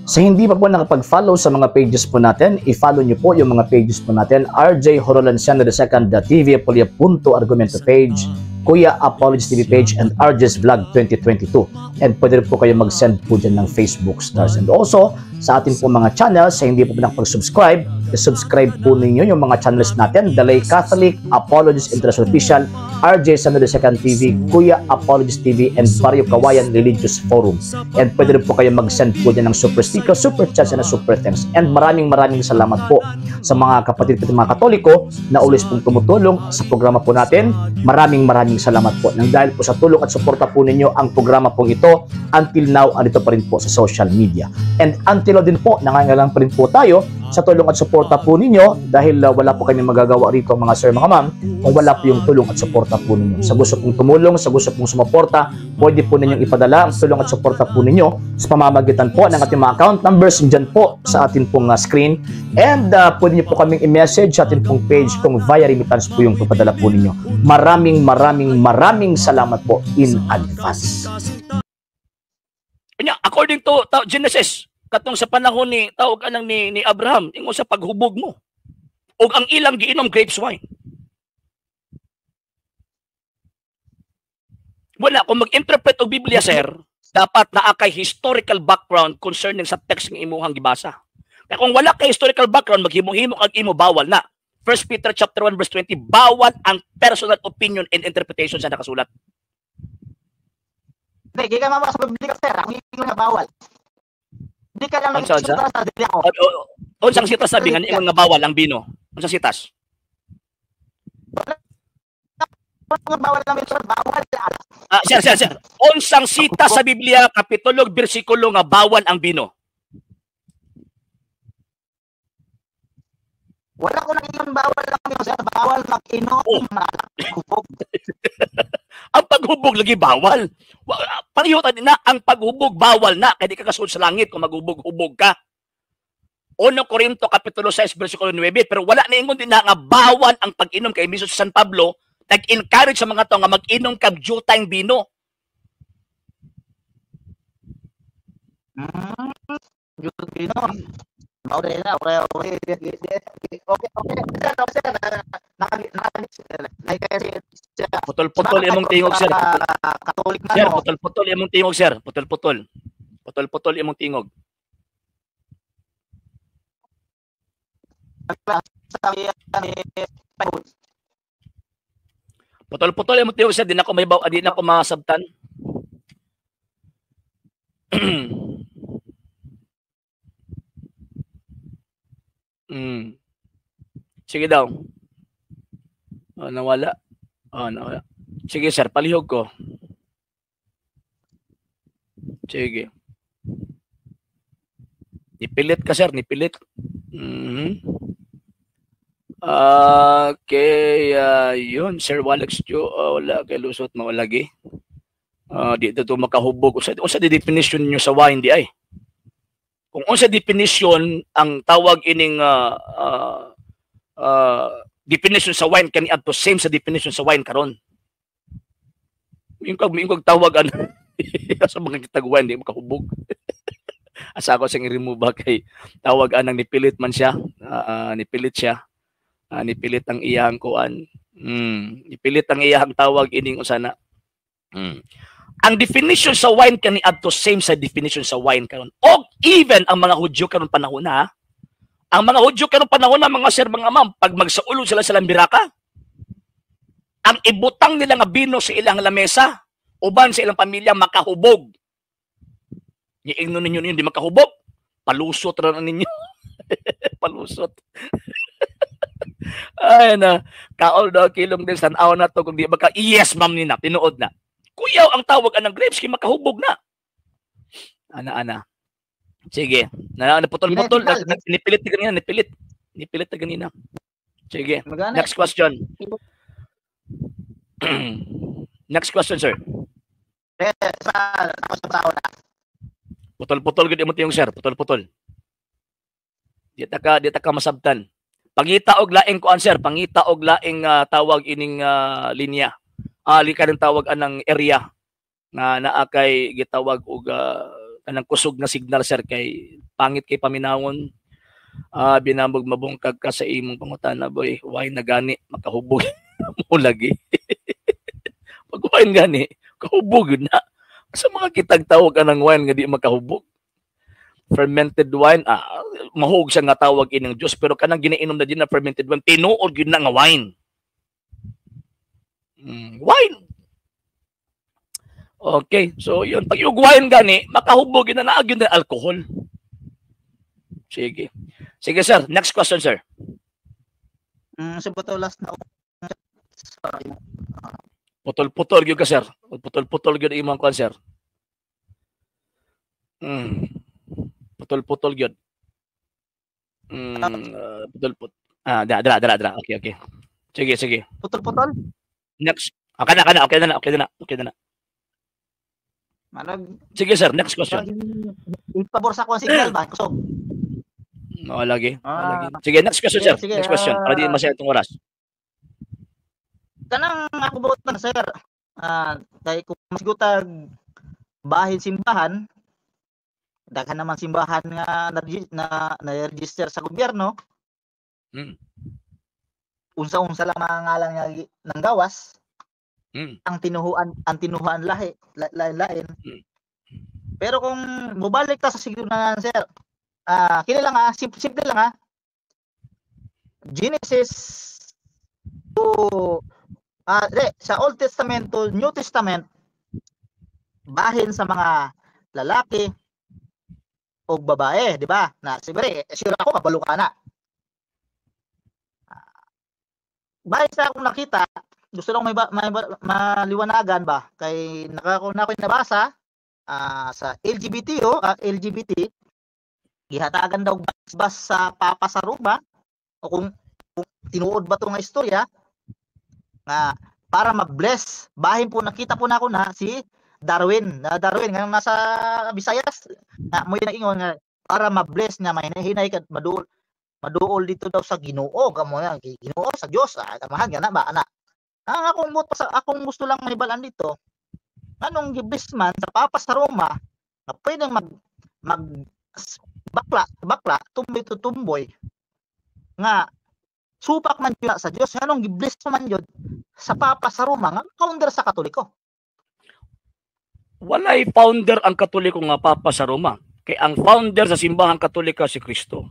Sa hindi pa po nakapag-follow sa mga pages po natin, i-follow nyo po yung mga pages po natin. RJ Horolanciano II, TV Apolia Punto Argumento page, Kuya Apologies TV page, and RJ's Vlog 2022. And pwede rin po kayo mag-send po dyan ng Facebook stars. And also, sa atin po mga channels, sa hindi po nakapag-subscribe, i-subscribe po ninyo yung mga channels natin, The Lay Catholic, Apologies International Official, RJ Sano II TV, Kuya Apologies TV, and Barrio Kawayan Religious Forum. And pwede rin po kayo mag-send po dyan ng super sticker, super chats, and super thanks. And maraming maraming salamat po sa mga kapatid po mga Katoliko na always pong tumutulong sa programa po natin. Maraming maraming salamat po. Nang dahil po sa tulong at suporta po ninyo ang programa pong ito, until now, andito pa rin po sa social media. And until now din po, nangangailangan pa rin po tayo sa tulong at suporta po ninyo dahil wala po kami magagawa rito mga sir, mga ma'am, kung wala po yung tulong at suporta po ninyo. Sa gusto pong tumulong, sa gusto pong sumuporta, pwede po ninyong ipadala ang tulong at suporta po ninyo sa pamamagitan po ng ating mga account numbers dyan po sa atin pong screen. And pwede niyo po kaming i-message sa atin pong page kung via remittance po yung papadala po ninyo. Maraming maraming maraming salamat po in advance. According to Genesis, katong sa panahon ni tawag anang ni Abraham, ingon sa paghubog mo. Og ang ilang giinom grapes wine. Wala, kung mag-interpret og Biblia, sir, dapat naa kay historical background concerning sa text ng imuhang gibasa. Kaya kung wala kay historical background, maghimo-himo kag imo, bawal na. 1 Peter chapter 1 verse 20, bawal ang personal opinion and interpretation sa nakasulat. Hindi, di ka mabasa sa Biblia, sir. Ang ingon nga bawal. Di ka lang nagsitas sa dili ako. Unsang sitas sabi nga ingon nga bawal ang bino? Unsang sitas? Bawal ang bino, bawal. Sir. Unsang sitas sa Biblia kapitulo bersikulo nga bawal ang bino? Wala ko nang bawal ang bino, sir. Bawal mag-inom, maghubog. Ang paghubog lagi bawal. Pareho na ang paghubog bawal na kay di ka kasulod sa langit kung maghubog-hubog ka. 1 Corinto kapitulo 6 bersikulo 9, pero wala na ingon din na nga bawal ang pag-inom kay mismo si San Pablo nag-encourage sa mga tao nga mag-inom kag jutang bino. Jutang bino. Okay. Putol-putol imong tingog, sir. Sir, putol-putol imong tingog, sir. Putol-putol. Putol-putol imong tingog. Putol-putol imong tingog, sir. Di na ko may di na ko masabtan. Sige daw. Oh, nawala. Oh, nawala. Sige sir, palihog ko. Sige. Nipilit ka sir, nipilit. Okay, yun Sir Walex Joe, wala kay lusot mawalagi. Di ito makahubog. Usa di definition niyo sa wine di ay. Kung unsa definition ang tawag ining definition sa wine kani adto same sa definition sa wine karon. Mingkog tawag ano sa mga kitag wine di makahubog. Asa ako siyang i-remove ba kay tawag anang nipilit man siya, nipilit siya. Nipilit ang iyang kuan. Nipilit ang iyang tawag ining usana. Ang definition sa wine kani adto same sa definition sa wine karon. Og even ang mga Hudyo karon panahon na, ang mga Hudyo karon panahon na mga sir mga ma'am, pag magsaulog sila sa lambiraka, ang ibutang nila nga bino sa ilang lamesa uban sa ilang pamilya makahubog. Niingnon ninyo ninyo di makahubog, palusot ra na ninyo. Palusot. Ay na, kaol daw kilong din tan-aw na to kung di baka yes ma'am nina, tinuod na. Kuyaw ang tawag anang grapes kay makahubog na. Ana. Sige. Na putol-putol, nipilit na ganina, nipilit. Nipilit na ganina. Sige. Next question. Next question, sir. Eh, sa ako sa tao na. Putol-putol gud imo tiyong, sir, putol-putol. Di ta ka masabtan. Pangita og laing kuan, sir, pangita og laing tawag ining linya. Ali ka tawag anang area nga naa kay gitawag og kanang kusog nga signal, sir, kay pangit kay paminawon. Binamog mabungkag ka sa imong pangutana, boy. Why na gani makahubog mo lagi. Pag wine gani, kahubog na. Sa mga kitag tawag anang wine nga di makahubog. Fermented wine, mahug siya nga tawag ining juice, pero kanang ginainom na din na fermented wine, tinuod gyud na nga wine. Wine. Okay, so yun, pag yung wine gani, makahubog yun na naa gyud na alcohol. Sige. Sige, sir, next question, sir. So to last na. Sorry. Putol-putol gyud ka, sir. Putol-putol gyud imong kuan, sir. Putol-putol gyud. Putol-put. Dra, dra, dra, dra. Okay. Sige, sige. Putol-putol. Next. Ah, kana, kana. Okay na na, okay na na, okay na na. Manag Sige, sir, next question. Ipabor sa akong signal ba? Kusog. Oo, lagi. Oo, lagi. Ah. Sige, next question, Sige, sir. sige, Next question. Para di masaya itong oras. Kanang ako buotan, sir. Kay kung masigutag bahin simbahan, daghan naman simbahan nga na register sa gobyerno. Unsa-unsa lang mga ngalan nga nang gawas. Ang tinuhuan lahi, lain-lain. Pero kung mobalik ta sa siguro na, sir, kini lang simple lang. Genesis to di, sa Old Testament to New Testament, bahin sa mga lalaki o babae, di ba? Na siyempre, sure ako kabalo ka na. Bahin sa akong nakita, gusto lang may maliwanagan ba kay nakako na ako nabasa sa LGBT o LGBT, gihatagan daw bas sa Papa sa Roma o kung tinuod ba to nga istorya nga para ma-bless. Bahin po nakita po na ako na si Darwin na Darwin nga nasa Visayas na mo ingon nga para ma-bless nga may hinay ka maduol maduol dito daw sa Ginoo kamo na Ginoo sa Dios, amahan nga na ba ana. Ang akong buot sa akong gusto lang mahibalan dito, anong gi-bless man sa Papa sa Roma na pwedeng mag mag bakla bakla, tumboy to tumboy, nga supak man yun sa Dios, anong gi-bless man yun sa Papa sa Roma nga founder sa Katoliko? Walay founder ang Katoliko nga Papa sa Roma. Kay ang founder sa Simbahang Katolika si Kristo.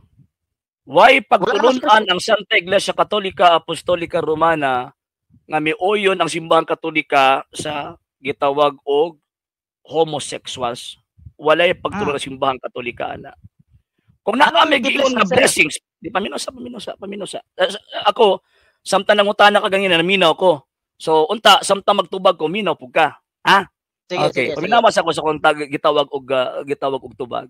Why pagtulunan ang Santa Iglesia Katolika Apostolika Romana nga miuyon ang Simbahang Katolika sa gitawag og homosexuals? Walay pagtulon ang Simbahang Katolika ana. Kung naa may giingon nga blessings, di paminosa, paminosa, paminosa. Ako, samtang nangutana ka ganina, naminaw ko. So unta samtang magtubag ko, minaw pug ka. Ha? Sige, Okay, sige, sige. Paminawas ako sa kung gitawag og tubag.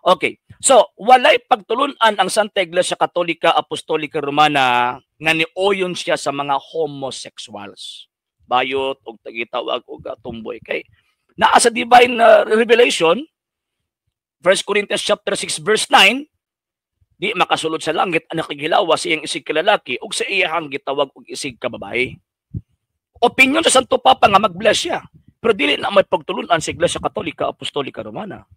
Okay. So, walay pagtulunan ang Santa Iglesia Katolika Apostolika Romana nga niuyon siya sa mga homosexuals. Bayot og gitawag og tumboy kay naa sa divine revelation, 1 Corinthians chapter 6 verse 9, di makasulod sa langit ang nakighilawas sa iyang isig kalalaki ug sa iyahang gitawag og isig kababae. Opinion sa Santo Papa nga mag-bless siya. Pero dili na may pagtulunan sa Iglesia Katolika Apostolika Romana.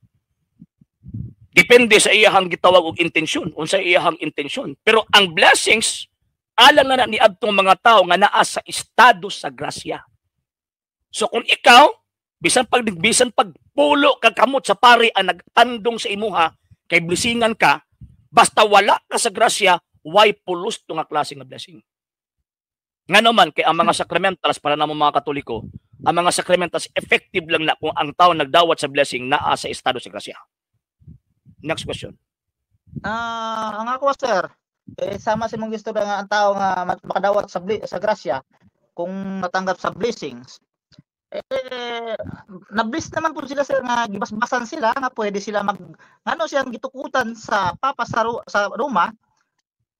Depende sa iyahang gitawag og intensyon, unsa iyahang intensyon. Pero ang blessings alang na ni adtong mga tao nga naa sa estado sa grasya. So kung ikaw, bisan pag pulo ka kamot sa pari ang nagtandong sa imuha kay blessingan ka, basta wala ka sa grasya, why pulos to nga klase nga blessing. Nga naman kay ang mga sacramentals, para namo mga Katoliko, ang mga sacramentals effective lang na kung ang tao nagdawat sa blessing naa sa estado sa grasya. Next question. Ang ako, sir, eh, sama si mong gusto nga ang tao nga makadawat sa grasya kung natanggap sa blessings, eh na-bless naman po sila, sir, nga gibasbasan sila nga pwede sila mag ngano siyang gitukutan sa Papa sa Roma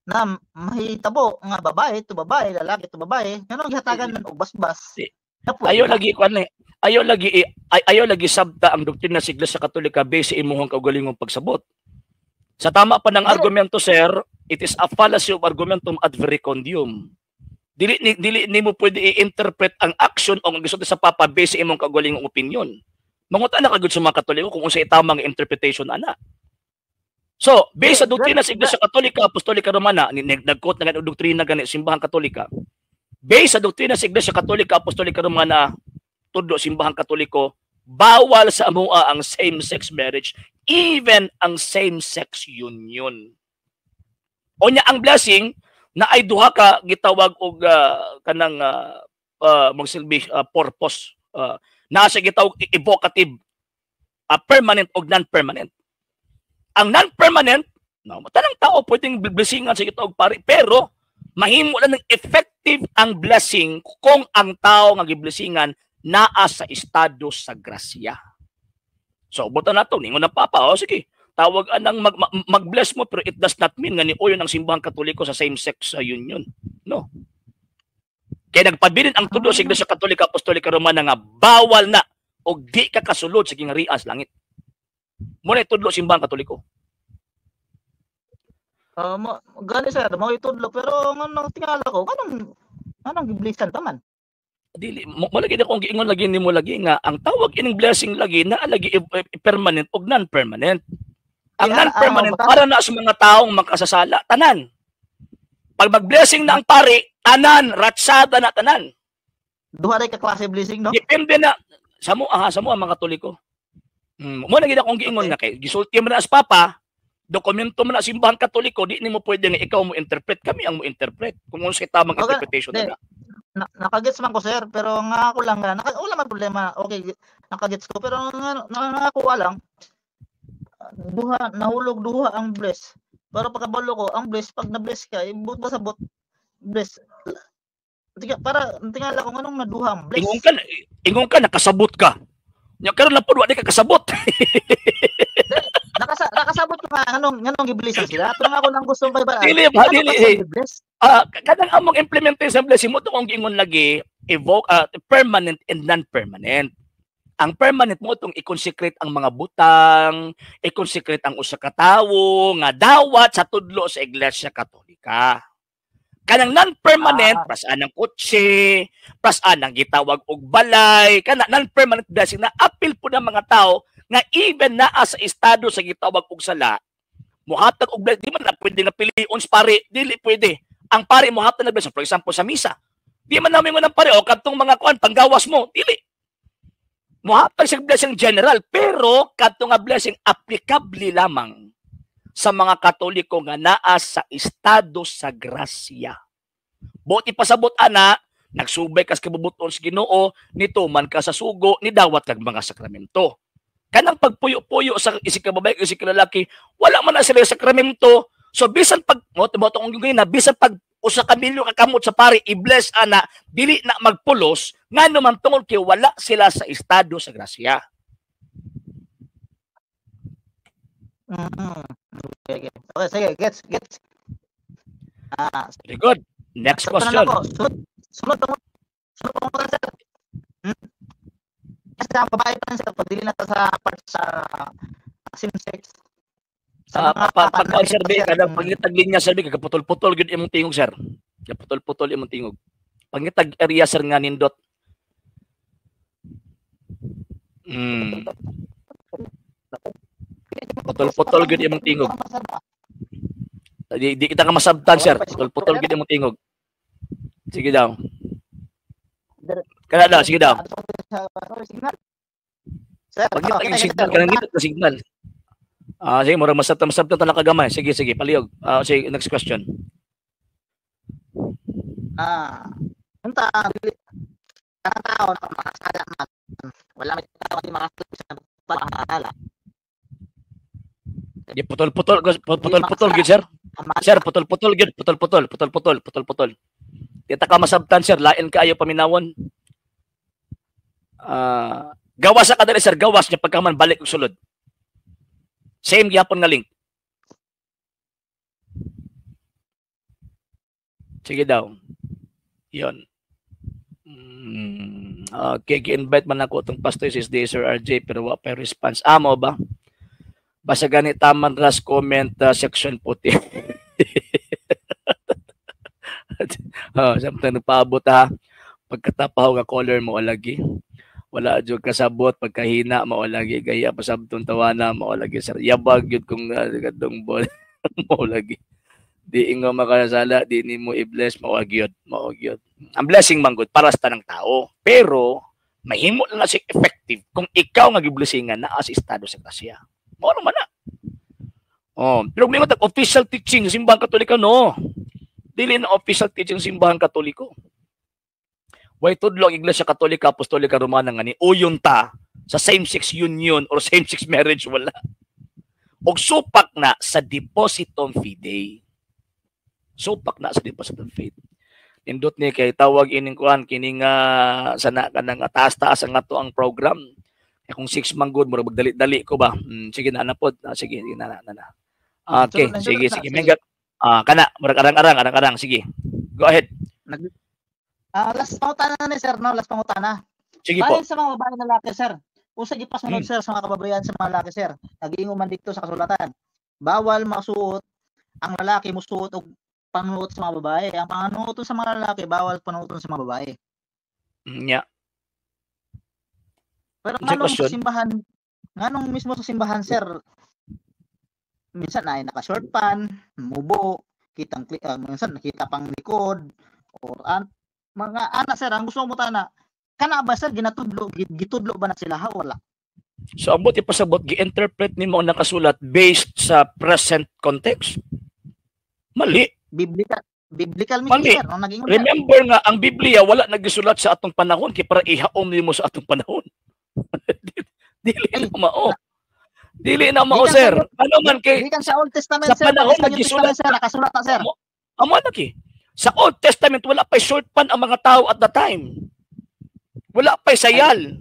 na mahitabo nga babae to babae, lalaki to babae, ngano gihatagan man og basbas? Di. Ayaw lagi kuan eh. Ayaw lagi sabta ang doktrina sa Iglesia Katolika base sa imuhang kaugalingong pagsabot. Sa tama pa ng argumento, sir, it is a fallacy of argumentum ad verecundiam. Dili nimo pwede i-interpret ang action o ang gisulti sa Papa base sa imong kaugalingong opinion. Mangutan na kagud sa mga Katoliko kung unsay tamang interpretation ana. So, based sa doktrina sa Iglesia Katolika Apostolika Romana, nag-quote na gani og doktrina gani Simbahang Katolika. Based sa doktrina sa Iglesia Katolika Apostolika Romana, tudlo Simbahang Katoliko, bawal sa amoa ang same-sex marriage, even ang same-sex union. Onya ang blessing na ay duha ka gitawag og kanang magsilbi purpose. Naa sa gitawag evocative, permanent og non-permanent. Ang non-permanent, no, tanang tao pwedeng blessingan sa gitawag pari, pero mahimo lang ng effective ang blessing kung ang tao nga giblessingan naa sa estado sa grasya. So, buta na to, ningon ng Papa, oh, sige, tawag anang mag-bless mo, pero it does not mean nga ni uyon ang Simbahang Katoliko sa same-sex union. No. Kaya nagpabilin ang tudlo sa Iglesia Katolika Apostolika Romana nga bawal na o di ka kasulod sa gingharian sa langit. Mao na tudlo Simbahang Katoliko. Mo gani, sir, mo itudlo, pero nganong tingala ko nganong giblisan pa man? Dili mo lagi na kung giingon lagi nimo lagi nga ang tawag ining blessing lagi naa lagi permanent og non-permanent. Ang non-permanent para na sa mga taong makasasala tanan. Pag mag-blessing na ang pari, tanan ratsada na tanan. Duha ray ka klase blessing, no? Depende na sa mo aha, sa mo ang mga Katoliko. Mo na gid akong giingon nga kay gisulti man na as Papa, dokumento man na Simbahang Katoliko, di nimo pwede nga ikaw mo interpret, kami ang mo interpret kung unsa tamang interpretation Di, na. Nakagets man ko, sir, pero nga ako lang nga wala man problema. Okay, nakagets ko, pero nga ako lang duha nahulog duha ang bless. Pero pagkabalo ko, ang bless pag na-bless ka, ibot ba sa bot bless. Tiga, para tingala ko nganong naduha ang bless. Ingon ka nakasabot ka. Nya karon lang pod wa di ka kasabot. Nakasabot ko nga nganong gibless sila. Pero nga ako lang gusto pa ba? Dili ba, dili eh. Bless. Kanang among implementation blessing mo to kung giingon lagi evoke permanent and non-permanent. Ang permanent mo itong i-consecrate ang mga butang, i-consecrate ang usa ka tawo nga dawat sa tudlo sa Iglesia Katolika. Kanang non-permanent, prasaan ng kotse, prasaan ng gitawag og balay, kana non-permanent blessing na apil po ng mga tao nga even naa sa estado sa gitawag og sala, muhatag og blessing, di man na pwede nga pilion sa pari, dili pwede. Ang pari muhatag na blessing, for example sa misa. Di man namin mo ng pari o kadtong mga kuan panggawas mo, dili. Muhatag sa blessing general, pero kadtong nga blessing applicable lamang sa mga Katoliko nga naa sa estado sa grasya. Buot ipasabot ana, nagsubay kas kabubuton sa Ginoo, nituman ka sa sugo, nidawat kag mga sakramento. Kanang pagpuyo-puyo sa isig ka babae, isig ka lalaki, wala man na sila sa sakramento. So bisan pag mo tong na bisan pag usa ka milyon ka kamot sa pari i-bless ana, dili na magpulos ngano man tungod kay wala sila sa estado sa grasya. Okay. Okay, sige, gets, gets. Very good. Next question. Sunod, sunod, sunod, sunod, sir. Kasi ang babae pa rin, sir, pag dili na ta sa part sa same sex. Sa mga Pag sir, be, kada pangitag linya, sir, be, kagaputol-putol gyud imong tingog, sir. Kaputol-putol imong tingog. Pangitag area, sir, nga nindot. Putol-putol gyud imong tingog. Di kita ka masabtan, sir. Putol-putol gyud imong tingog. Sige daw. Kana daw, sige daw. Sir, Pangitag yung signal, kanang nindot na signal. Sige, murag masabtan masabtan ta kagamay. Sige, sige, palihog. Sige, next question. Unta dili kanang tao na makasala man. Wala may tao di makasala sa makasala. Di putol-putol, putol-putol gyud, sir. Sir, putol-putol gyud, putol-putol, putol-putol, putol-putol. Di ta ka masabtan, sir, lain kaayo paminawon. Gawas sa kadali, sir, gawas niya pagkaman balik og sulod. Same gyapon nga link. Sige daw. Yon. Okay, gi-invite man ako itong pastor si SD Sir RJ pero wa pa response. Amo ba? Basta gani taman ras comment section puti. Oh, samtang nagpaabot ha. Pagkatapaw nga caller mo lagi. Wala jud kasabot pagkahina mao lagi gaya pasabton tawana mao lagi sir. Yabag gyud kung kadtong bol mao lagi. Di ingo makasala, di nimo i-bless mao gyud, mao gyud. Ang blessing man gud para sa tanang tao. Pero mahimo na siya effective kung ikaw nga giblessingan naa sa estado sa grasya. Mao naman na. Oh, pero may official teaching sa Simbahan Katoliko, no. Dili na official teaching sa Simbahan Katoliko. Way tudlo ang Iglesia Katolika Apostolika Romana nga ni uyon ta sa same-sex union or same-sex marriage, wala. Og supak na sa depositum fidei. Supak na sa depositum fidei. Nindot ni kay tawag ining kuan kini nga sana kanang taas-taas ang ato ang program. Eh, kung 6 man good murag magdali-dali ko ba. Sige na na pod. Ah, sige, sige na na na. Na. Okay, sige sige. Mengat kana murag arang-arang arang-arang, sige. Go ahead. Last pangutana na ni sir, no? Last pangutana. Sige po. Bahin sa mga babae na lalaki, sir. Usa gipasunod, sir, sa mga kababayan sa mga lalaki, sir. Nag-iingon man dito sa kasulatan. Bawal masuot ang lalaki musuot og panuot sa mga babae. Ang panuoton sa mga lalaki, bawal panuoton sa mga babae. Yeah. Pero nganong sa simbahan, nganong mismo sa simbahan, sir, minsan ay naka-short pan, mubo, kitang minsan nakita pang likod or mga ana, sir, ang gusto mo tana, kana ba, sir, ginatudlo, gitudlo ba na sila ha wala? So ang buti pasabot gi-interpret nimo ang nakasulat based sa present context. Mali. Biblical biblical mismo, Mali. Sir, ang naging Remember nga ang Biblia wala nagisulat sa atong panahon kay para ihaom nimo sa atong panahon. Dili na mao. Dili na mao, sir. Ano man kay gikan sa Old Testament, sa sir, panahon sa New nagisulat Testament, sir, nakasulat na, sir. Amo na ki. Sa Old Testament wala pa short pan ang mga tao at the time. Wala pa sayal.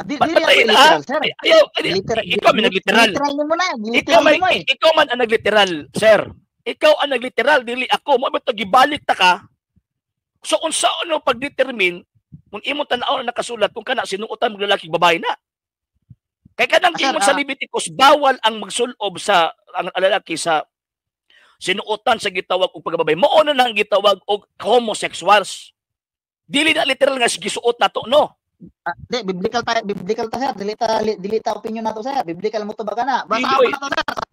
Dili ako literal, sir. Ayaw, ikaw man nagliteral. Literal mo na, Ikaw literal man, mo eh. ikaw man ang nagliteral, sir. Ikaw ang nagliteral, dili ako. Mo ba gibalik ta ka? So unsa ano pagdetermine kung imong tan-aw na nakasulat kung kana sinuotan og lalaki babae na. Kay kanang Sir, ingon sa Leviticus bawal ang magsulob sa ang lalaki sa sinuotan sa gitawag og pagbabae. Mao na nang gitawag og homosexuals. Dili na literal nga gisuot nato, no. Di, biblical ta, biblical ta, sir. Dili ta opinion nato, sir. Biblical mo to ba kana? Basta Dili, ako na to, sir.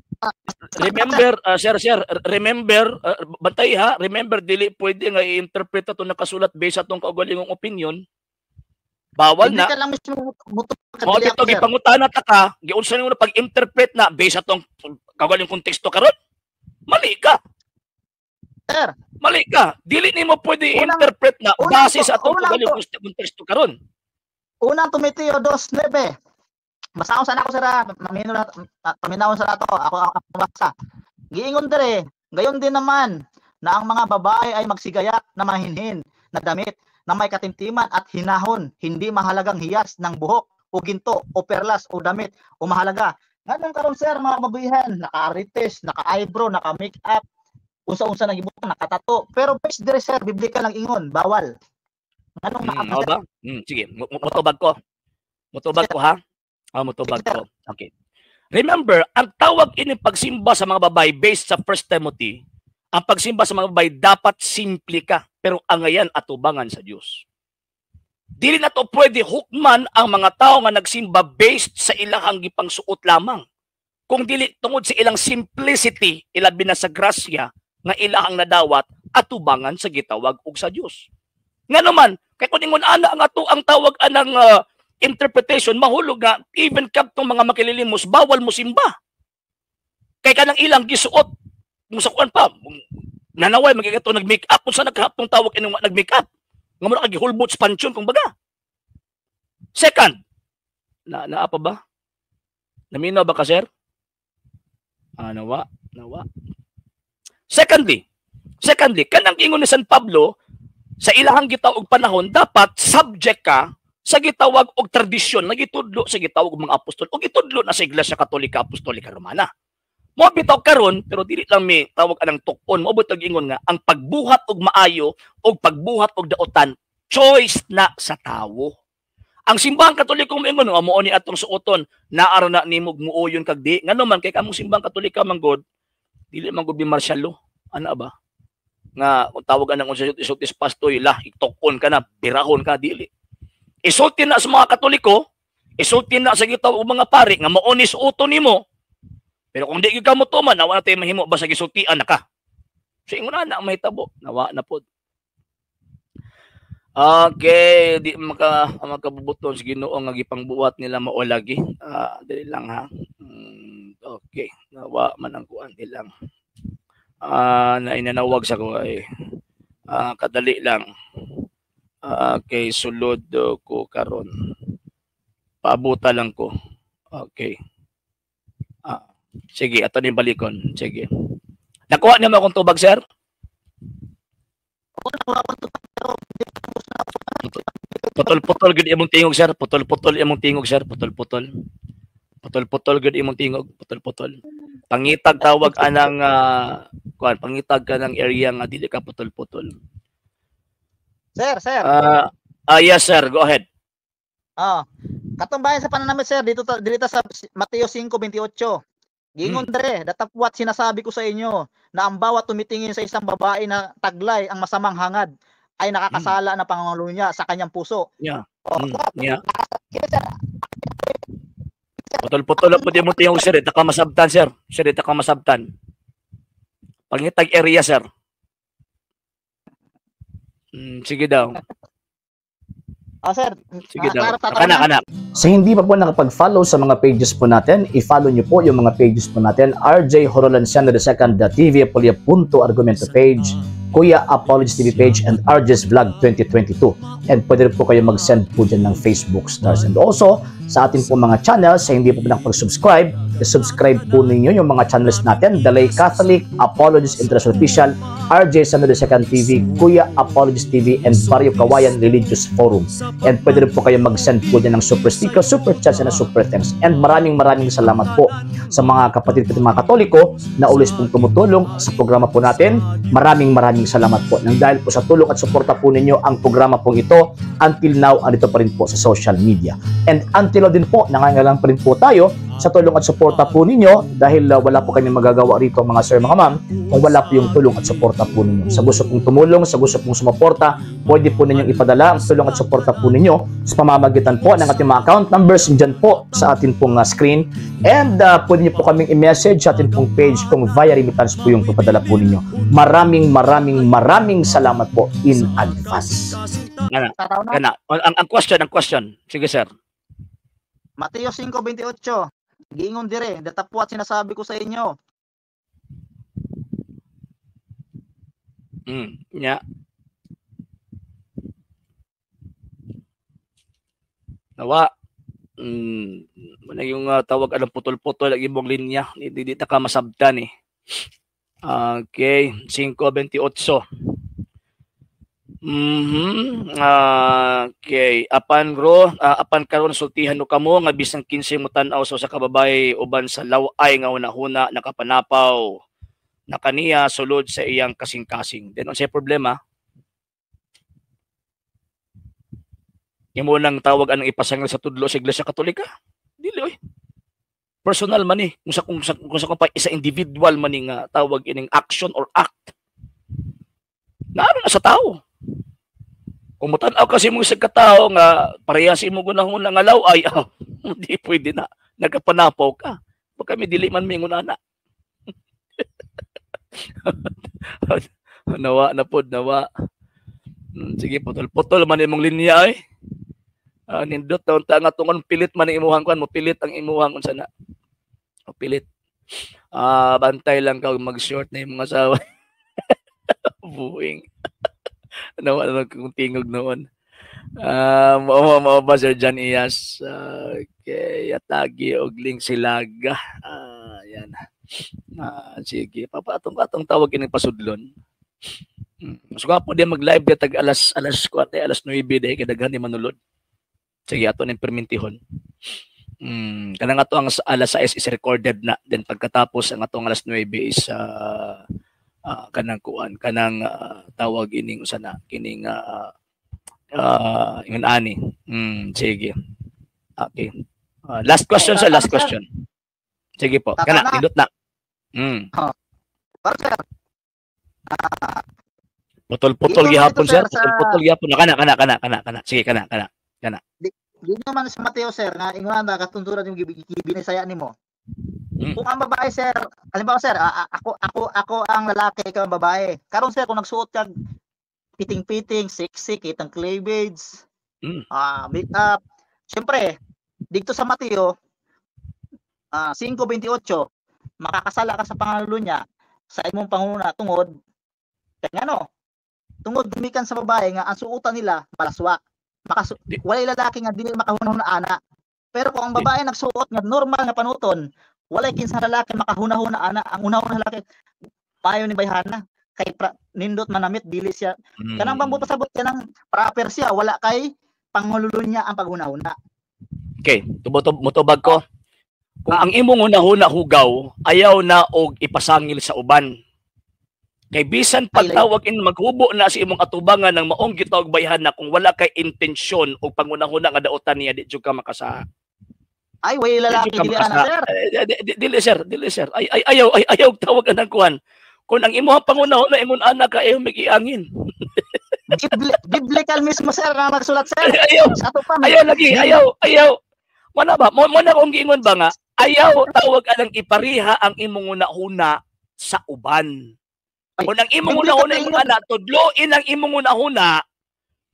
Remember, sir, remember, bantay ha, remember, dili pwede nga i-interpret ato nakasulat based sa atong kaugalingong opinion. Bawal na. Biblical lang mismo mo to Mao dili bitaw ako, sir. gipangutana ta ka, giunsa nimo na pag-interpret na based sa atong kaugalingong konteksto karon? Mali ka. Sir. Mali ka. Dili nimo pwede i-interpret na base sa atong kaugalingong konteksto karon. Unang Timoteo 2:9. Basta ako sana ako, sir, ha. Mamino na, paminawon sa nato. Ako basta. Giingon dire, gayon din naman na ang mga babae ay magsigayak na mahinhin na damit na may katimtiman at hinahon, hindi mahalagang hiyas ng buhok o ginto o perlas o damit o mahalaga. Nganong karon, sir, mga kababayan, naka-arites, naka-eyebrow, naka-makeup, unsa-unsa nang ibutang, nakatato. Pero based dire, sir, biblical lang ingon, bawal. Nganong Mao ba? Sige, mutubag ko. Mutubag ko ha. Mutubag ko. Okay. Remember, ang tawag ini pagsimba sa mga babae based sa 1 Timothy, ang pagsimba sa mga babae dapat simple ka, pero angayan atubangan sa Dios. Dili na to pwede hukman ang mga tao nga nagsimba based sa ilang gipangsuot lamang. Kung dili tungod sa ilang simplicity, ilabi na sa grasya nga ilahang nadawat atubangan sa gitawag og sa Dios. Nga naman, kay kun ingon ana ang ato ang tawag anang interpretation, mahulog nga even kadtong mga makililimos bawal mo simba. Kay kanang ilang gisuot mo sa kuan pa, nanaway magigato nag-make up unsa nagkahapong tawag ining nag-make up. Nga mo na gihulbot sa pansyon kung baga. Second, na naa pa ba? Naminaw ba ka, sir? Nawa, nawa. Secondly, kanang ingon ni San Pablo sa ilahang gitawag panahon dapat subject ka sa gitawag og tradisyon na gitudlo sa gitawag og mga apostol o gitudlo na sa Iglesia Katolika Apostolika Romana. Mao bitaw karon pero dili lang mi tawag anang tuk-on, mao bitaw ingon nga ang pagbuhat og maayo og pagbuhat og daotan Choice na sa tawo. Ang simbahang Katoliko moingon nga mao ni atong suoton, naara na nimo muoyon kag di. Ngano man kay kamong simbahang Katolika man gud, dili man gud bi martial law. Ana ba? Nga kung tawag anang unsa isulti sa pastoy lah, itukon ka na, birahon ka, dili. Isulti na sa mga Katoliko, isulti na sa gitaw og mga pari nga mao ni suoton nimo. Pero kung di gyud ka motuman, nawa na tayo mahimo basta gisultian na ka. So ingon na ang mahitabo, nawa na pod. Okay, di makabubuton sa Ginoo nga gipangbuhat nila mao lagi. Dili lang ha. Okay, nawa man ang kuan di lang. Na inanawag sa ko ay kadali lang. Okay, sulod ko karon. Paabuta lang ko. Okay. Sige, ato ni balikon. Sige. Nakuha niyo mo akong tubag, sir? Putol-putol gud imong tingog, sir. Putol-putol imong tingog, sir. Putol-putol. Putol-putol gud imong tingog. Putol-putol. Pangitag tawag anang kuan, pangitag ka ng area nga dili ka putol-putol. Sir, sir. Yes, sir. Go ahead. Katumbayan sa pananamit, sir, dito dito sa Mateo 5:28. Gingon dere, datapwat sinasabi ko sa inyo na ang bawat tumitingin sa isang babae na taglay ang masamang hangad ay nakakasala na pangangalunya sa kanyang puso. Yeah. Yeah. Putol-putol po di mo tingog, sir. Ita ka masabtan, sir. Sir, ita ka masabtan. Pangitag area, sir. Sige daw. Sir. Sige daw. Kana. Sa hindi pa po nakapag-follow sa mga pages po natin, i-follow nyo po yung mga pages po natin. RJ Horolanciano II, TV Apolia.argumento page, Kuya Apologies TV page, and RJ's Vlog 2022. And pwede rin po kayo mag-send po dyan ng Facebook stars. And also, sa atin po mga channels, sa hindi po nakapag-subscribe, i-subscribe po ninyo yung mga channels natin. The Lay Catholic, Apologies International Official, RJ Sano II TV, Kuya Apologies TV, and Barrio Kawayan Religious Forum. And pwede rin po kayo mag-send po dyan ng super sticker, super chats, and super thanks. And maraming maraming salamat po sa mga kapatid po mga Katoliko na always pong tumutulong sa programa po natin. Maraming maraming salamat po. Nang dahil po sa tulong at suporta po ninyo ang programa pong ito, until now, andito pa rin po sa social media. And until now din po, nangangailangan pa rin po tayo sa tulong at suporta po ninyo dahil wala po kami magagawa rito mga sir, mga ma'am, kung wala po yung tulong at suporta po ninyo. Sa gusto pong tumulong, sa gusto pong sumuporta, pwede po ninyong ipadala ang tulong at suporta po ninyo sa pamamagitan po ng ating mga account numbers dyan po sa atin pong screen. And pwede niyo po kaming i-message sa atin pong page kung via remittance po yung papadala po ninyo. Maraming maraming maraming salamat po in advance. Kana. Ang question. Sige, sir. Mateo 5:28. Giingon dire, datapwat sinasabi ko sa inyo. Yeah. Nawa. Wala yung tawag anong putol-putol ang imong linya, hindi ta ka masabtan eh. Okay, 5:28. Okay, apan ro, apan karon sultihan no kamo nga bisan 15 mo tan-aw sa usa ka babae uban sa law-ay nga hunahuna nakapanapaw na kaniya sulod sa iyang kasing-kasing. Then unsay problema? Imo nang tawag anang ipasangil sa tudlo sa Iglesia Katolika? Dili oy. Personal man ni, kung sa pa isa individual man ni nga tawag ining action or act. Naano na sa tao. Kung mutan-aw kasi mong isang katao nga parehas imo gunahon nga law-ay, hindi pwede na. Nagkapanapaw ka. Baka may dili man mingon ana. Nawa na pod, nawa. Sige, putol-putol man imong linya ay. Nindot taon ta nga tungon pilit man ang imuhang kuan, mo pilit ang imuhang unsa na. O pilit. Bantay lang ka mag-short na imong asawa. Buing. Nawa na kung tingog noon. Mao ba Sir John Iyas? Okay, atagi og link silaga. Yan. Sige, papatong atong tawag kining pasudlon. Mas gwapo di mag-live di tag alas 4, alas 9 dahil kay daghan ni manulod. Sige, ato ning permintihon. Kanang ato ang alas 6 is recorded na, then pagkatapos ang atong alas 9 is kanang kuan, kanang tawag ining usa na kining Ah, ingon ani. Sige. Okay. Last question, sir, last question. Sige po. Kana, nindot na. Pero sir, Putol-putol Dito gihapon, dito, sir. sir, Putol-putol gihapon. Kana, kana, kana, kana, kana. Sige, kana, kana. Di naman sa Mateo, sir, nga ingon na katunturan yung binisaya nimo. Kung ang babae, sir, halimbawa, sir, ako ang lalaki, ikaw ang babae. Karon, sir, kung nagsuot kag piting-piting, sexy, kitang cleavage, makeup. Siyempre, dito sa Mateo 5:28, makakasala ka sa pangalulunya sa imong panguna tungod kay ngano? Tungod gumikan sa babae nga ang suotan nila malaswa. Walay lalaki nga dili makahunahuna ana. Pero kung ang babae nagsuot nga normal nga panuton, walay kinsa lalaki makahunahuna ana. Ang unahuna lalaki payo ni bayhana kay nindot manamit dili siya kanang bambot pasabot kanang proper siya, wala kay pangalulunya ang paghunahuna. Okay, tubot motubag ko. Kung ang imong hunahuna hugaw, ayaw na og ipasangil sa uban. Kay bisan pagtawag in maghubo na sa imong atubangan ng maong gitawag bayhana, kung wala kay intensyon o pangunahuna nga daotan niya, di jud ka makasaha. Ay, way lalaki Di jud ka dili ana, makasaha. Sir. Eh, dili sir, dili sir. Ay, ay ayaw, ay ayaw tawag anang kuan. Kung ang imong pangunahuna ingon ana ka, ayaw magiangin. Biblical mismo, sir, nga magsulat, sir. Ayaw, Sa ato pa ayaw lagi, ayaw, ayaw. Wala ba? Mo na akong giingon ba nga, ayaw tawag anang ipariha ang imong hunahuna sa uban. Ay, Kung ang imong biblical hunahuna na ingon ingon. ana, tudloin ang imong hunahuna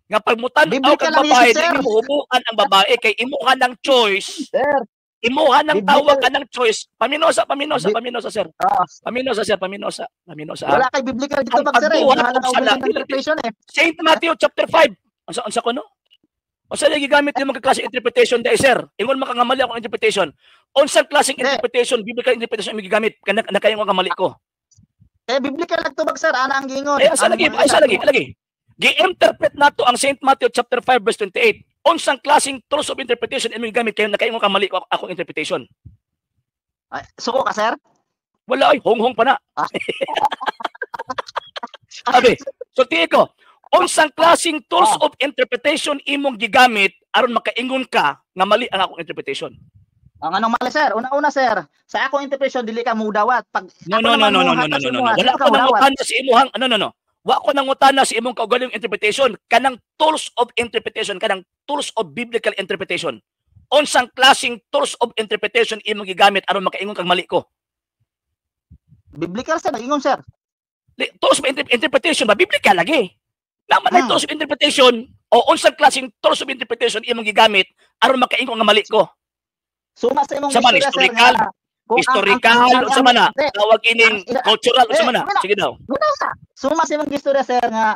nga pag mutan-aw Biblical kag ang babae, isip, sir. di mo hubuan ang babae kay imuha ng choice. Sir, Imuha ng biblical tawag ka ng choice. Paminosa, paminosa, paminosa, sir. Paminosa, sir, paminosa. Paminosa. Wala kay biblical dito Ang bag, sir, eh. pagbuhat Bahala og ka sala, og interpretation eh. Saint Matthew chapter 5. Unsa kuno? Unsa lagi gigamit yung mga klase interpretation dai, sir? Ingon man ka nga mali akong interpretation. Unsang klaseng Hindi. interpretation, biblical interpretation imong gigamit? Kana nakayo nga mali ko. Eh, biblical nagtubag, sir, ana ang giingon. Ay, asa Ang lagi, mga ay sa lagi, lagi. Gi-interpret nato ang Saint Matthew chapter 5 verse 28. Unsang klaseng tools of interpretation imong gigamit kayo nakaingon ka mali ko akong interpretation? Ay, suko ka, sir? Wala ay honghong pa na. Okay. So tiyo ko, unsang klaseng tools of interpretation imong gigamit aron makaingon ka nga mali ang akong interpretation? Ang anong mali, sir? Una-una, sir, sa akong interpretation dili ka mudawat. Pag No, ako no, no, naman no, no, no, mohatag no, sa no, no. imuha, Wala dili ka ko mudawat. nangutana sa imuhang ano, no, no. Wa ko nangutana sa imong kaugalingong interpretation kanang tools of interpretation, kanang tools of biblical interpretation. Unsang klaseng tools of interpretation imong gigamit aron makaingon kang mali ko? Biblical, sir, nag-ingon, sir. Tools of interpretation ba biblical lagi? Naman ay tools of interpretation o unsang klaseng tools of interpretation imong gigamit aron makaingon nga mali ko? Suma sa imong Sa man, istorya, sir, historical, nga kung historical, unsa man na? Hindi, Tawag ining cultural, unsa man na? wala. Sige daw. Wala sa. Suma sa imong istorya, sir, nga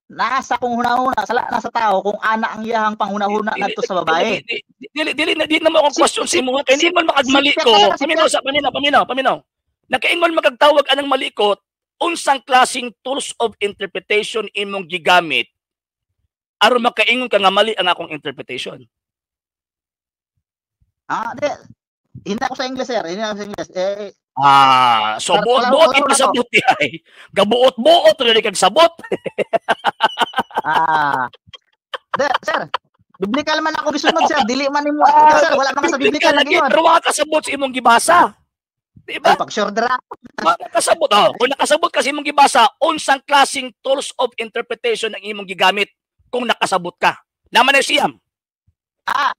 nasa kung hunahuna sala nasa tao kung ana ang iyahang panghunahuna ngadto sa babae. Dili, dili, dili, dili, dili na mo akong question sa imo kay ningon makagmali Si- ko. si- Paminaw sa paminaw, paminaw, paminaw. Nakaingon makagtawag anang mali ko, unsang klaseng tools of interpretation imong gigamit aron makaingon ka nga mali ang akong interpretation? Ah, di. Hindi ako sa English, sir. Hindi ako sa English. Eh, Ah, so buot-buot klaro na to. ipasabot di ay. Gabuot-buot rin kag sabot. Ah. Di, sir. Biblical man ako gisunod, sir. Dili man nimo, sir, wala man ka sa biblical lagi, nag-ingon. pero wa ka sabot sa imong gibasa. Di ba? Ay, pag sure dra. Wa ka kasabot. Oh, kung nakasabot ka sa imong gibasa, unsang klaseng tools of interpretation ang imong gigamit kung nakasabot ka? Naman na siyam.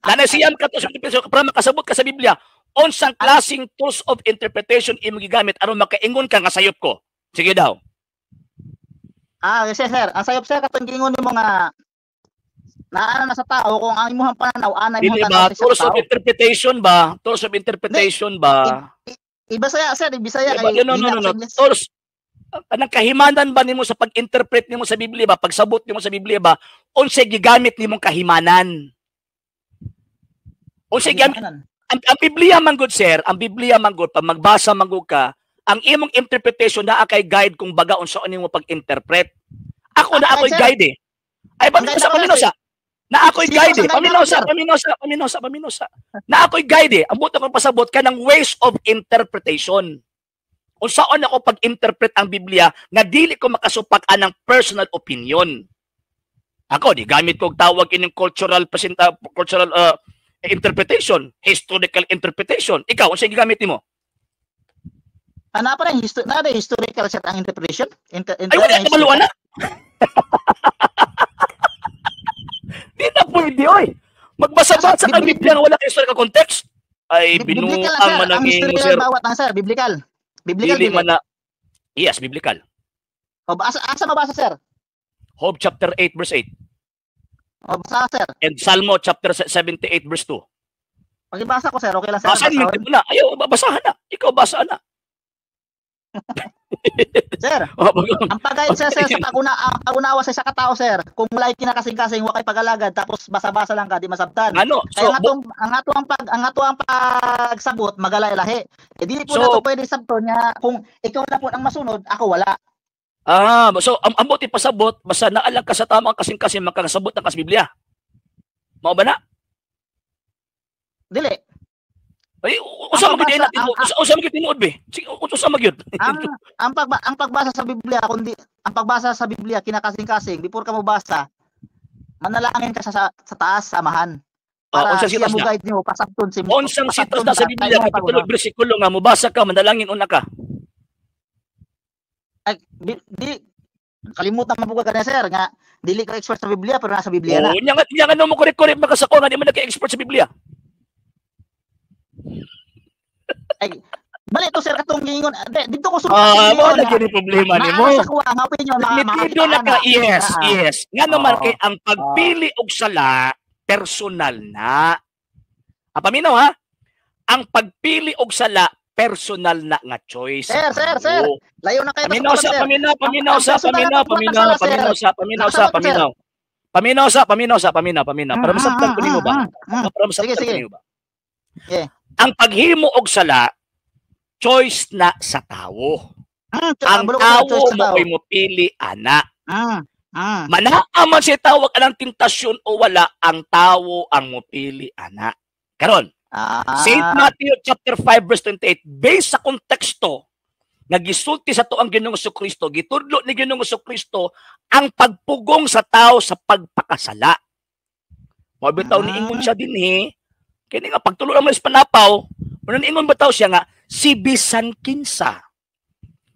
Nanay siyam ka tools of interpretation para makasabot ka sa Biblia. Unsang klaseng tools of interpretation imong gigamit aron makaingon ka nga sayop ko? Sige daw. Ah, yes, sir. Ang sayop, sir, katong giingon nimo nga naana na sa tao kung ang imong pananaw ana imong Dili tanaw ba sa tools of tao. interpretation ba? Tools of interpretation ba? Ibasaya, sir, ibisaya Diba? kay No, no, hina no, ako no. sa English. Tools anang kahimanan ba nimo sa pag-interpret nimo sa Biblia ba, pagsabot nimo sa Biblia ba, unsay gigamit nimong kahimanan? Unsay gamit Kahimanan. ang Biblia man gud, sir, ang Biblia man gud, pag magbasa man gud ka, ang imong interpretation naa kay guide kung baga unsa nimo pag-interpret. Ako na Ah, ako'y sir. guide eh. Ay, Ang paminosa, guide ako, paminosa. Na ako'y Sino guide sa eh. guide Paminosa, ako, sir? paminosa, paminosa, paminosa. Na ako'y guide eh. Ang buot akong pasabot ka ng ways of interpretation. Unsaon ako pag-interpret ang Biblia nga dili ko makasupak anang personal opinion. Ako di gamit ko og tawag ining cultural cultural interpretation, historical interpretation. Ikaw, unsa gigamit nimo? Ana pa rin na historical set ang interpretation? Ay, wala ka maluan na. Di na pwede, oy. Magbasa-basa kang Biblia nga wala kay historical context. Ay, binuang man ang imo, sir. Bawat ang sir, biblical. Biblical dili man na. Yes, biblical. O, asa mabasa, sir? Job chapter 8 verse 8. O, basa, sir. And Salmo chapter 78 verse 2. Pakibasa ko, sir. Okay lang, sir. Basahin mo na. Ayaw, basahan na. Ikaw, basahan na. Sir, ang pagayad sir, sir sa pag-unawa sa isa ka tao, sir, kung walay kinakasing-kasing, wa kay pagalagad, tapos basa-basa lang ka, di masabtan. Ano? So, kaya ang atong pagsabot magalay-lahi. Eh di po so, nato pwede sabton niya kung ikaw na po ang masunod, ako wala. Ah, so ang ambot ipasabot basta naalag ka sa tamang kasing-kasing makakasabot ng kas Biblia. Mao ba na? Dili. Ay, usa man gyud usa man gyud tinuod be. Sige, usa man gyud. Ang pagbasa sa Biblia, kundi ang pagbasa sa Biblia kinakasing-kasing, before ka mobasa, manalangin ka sa taas sa Amahan. Para siya mo guide niyo pasabton si unsang sitas na sa Biblia kapitulo bersikulo nga mobasa ka manalangin una ka. Ay, di kalimutan man pud ka na, sir, nga dili ka expert sa Biblia pero nasa Biblia na. Oh, nya nga mo korek-korek makasako nga di man naka-expert sa Biblia. Ay, bali to sir katong giingon dito ko sulod. Ah, mo lagi ni problema nimo. Sa kuha nga opinion metido na ka. Yes, yes. Nga naman kay ang pagpili og sala personal na. Ah, paminaw ha. Ang pagpili og sala personal na nga choice. Sir, sir, sir. Layo na kayo. Paminaw sa paminaw, paminaw sa paminaw, paminaw, paminaw sa paminaw sa paminaw. Paminaw sa paminaw sa paminaw, paminaw. Para masabtan ko nimo ba? Para masabtan ko nimo ba? Yeah. Ang paghimo og sala choice na sa tawo. Ang tawo mo'y mopili ana. Manaa man siya tawag anang tentasyon o wala, ang tawo ang mopili ana. Karon, Saint Matthew chapter 5 verse 28, based sa konteksto nga gisulti sa to ang Ginoong Kristo, gitudlo ni Ginoong Kristo ang pagpugong sa tao sa pagpakasala. Mao bitaw niingon siya dinhi, kini nga pagtulo lang sa panapaw, niingon bitaw siya nga si bisan kinsa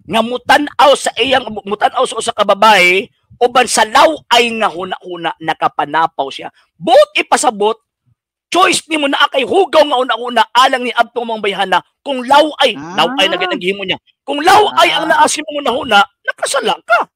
nga mutan-aw sa iyang mutan-aw sa usa ka babae uban sa law-ay nga huna-huna nakapanapaw siya. Buot ipasabot, choice nimo naa kay hugaw nga una-una alang ni adtong mga bayhana kung law-ay, law-ay na ginaghimo niya. Kung law-ay ang naa sa imong hunahuna, nakasala ka.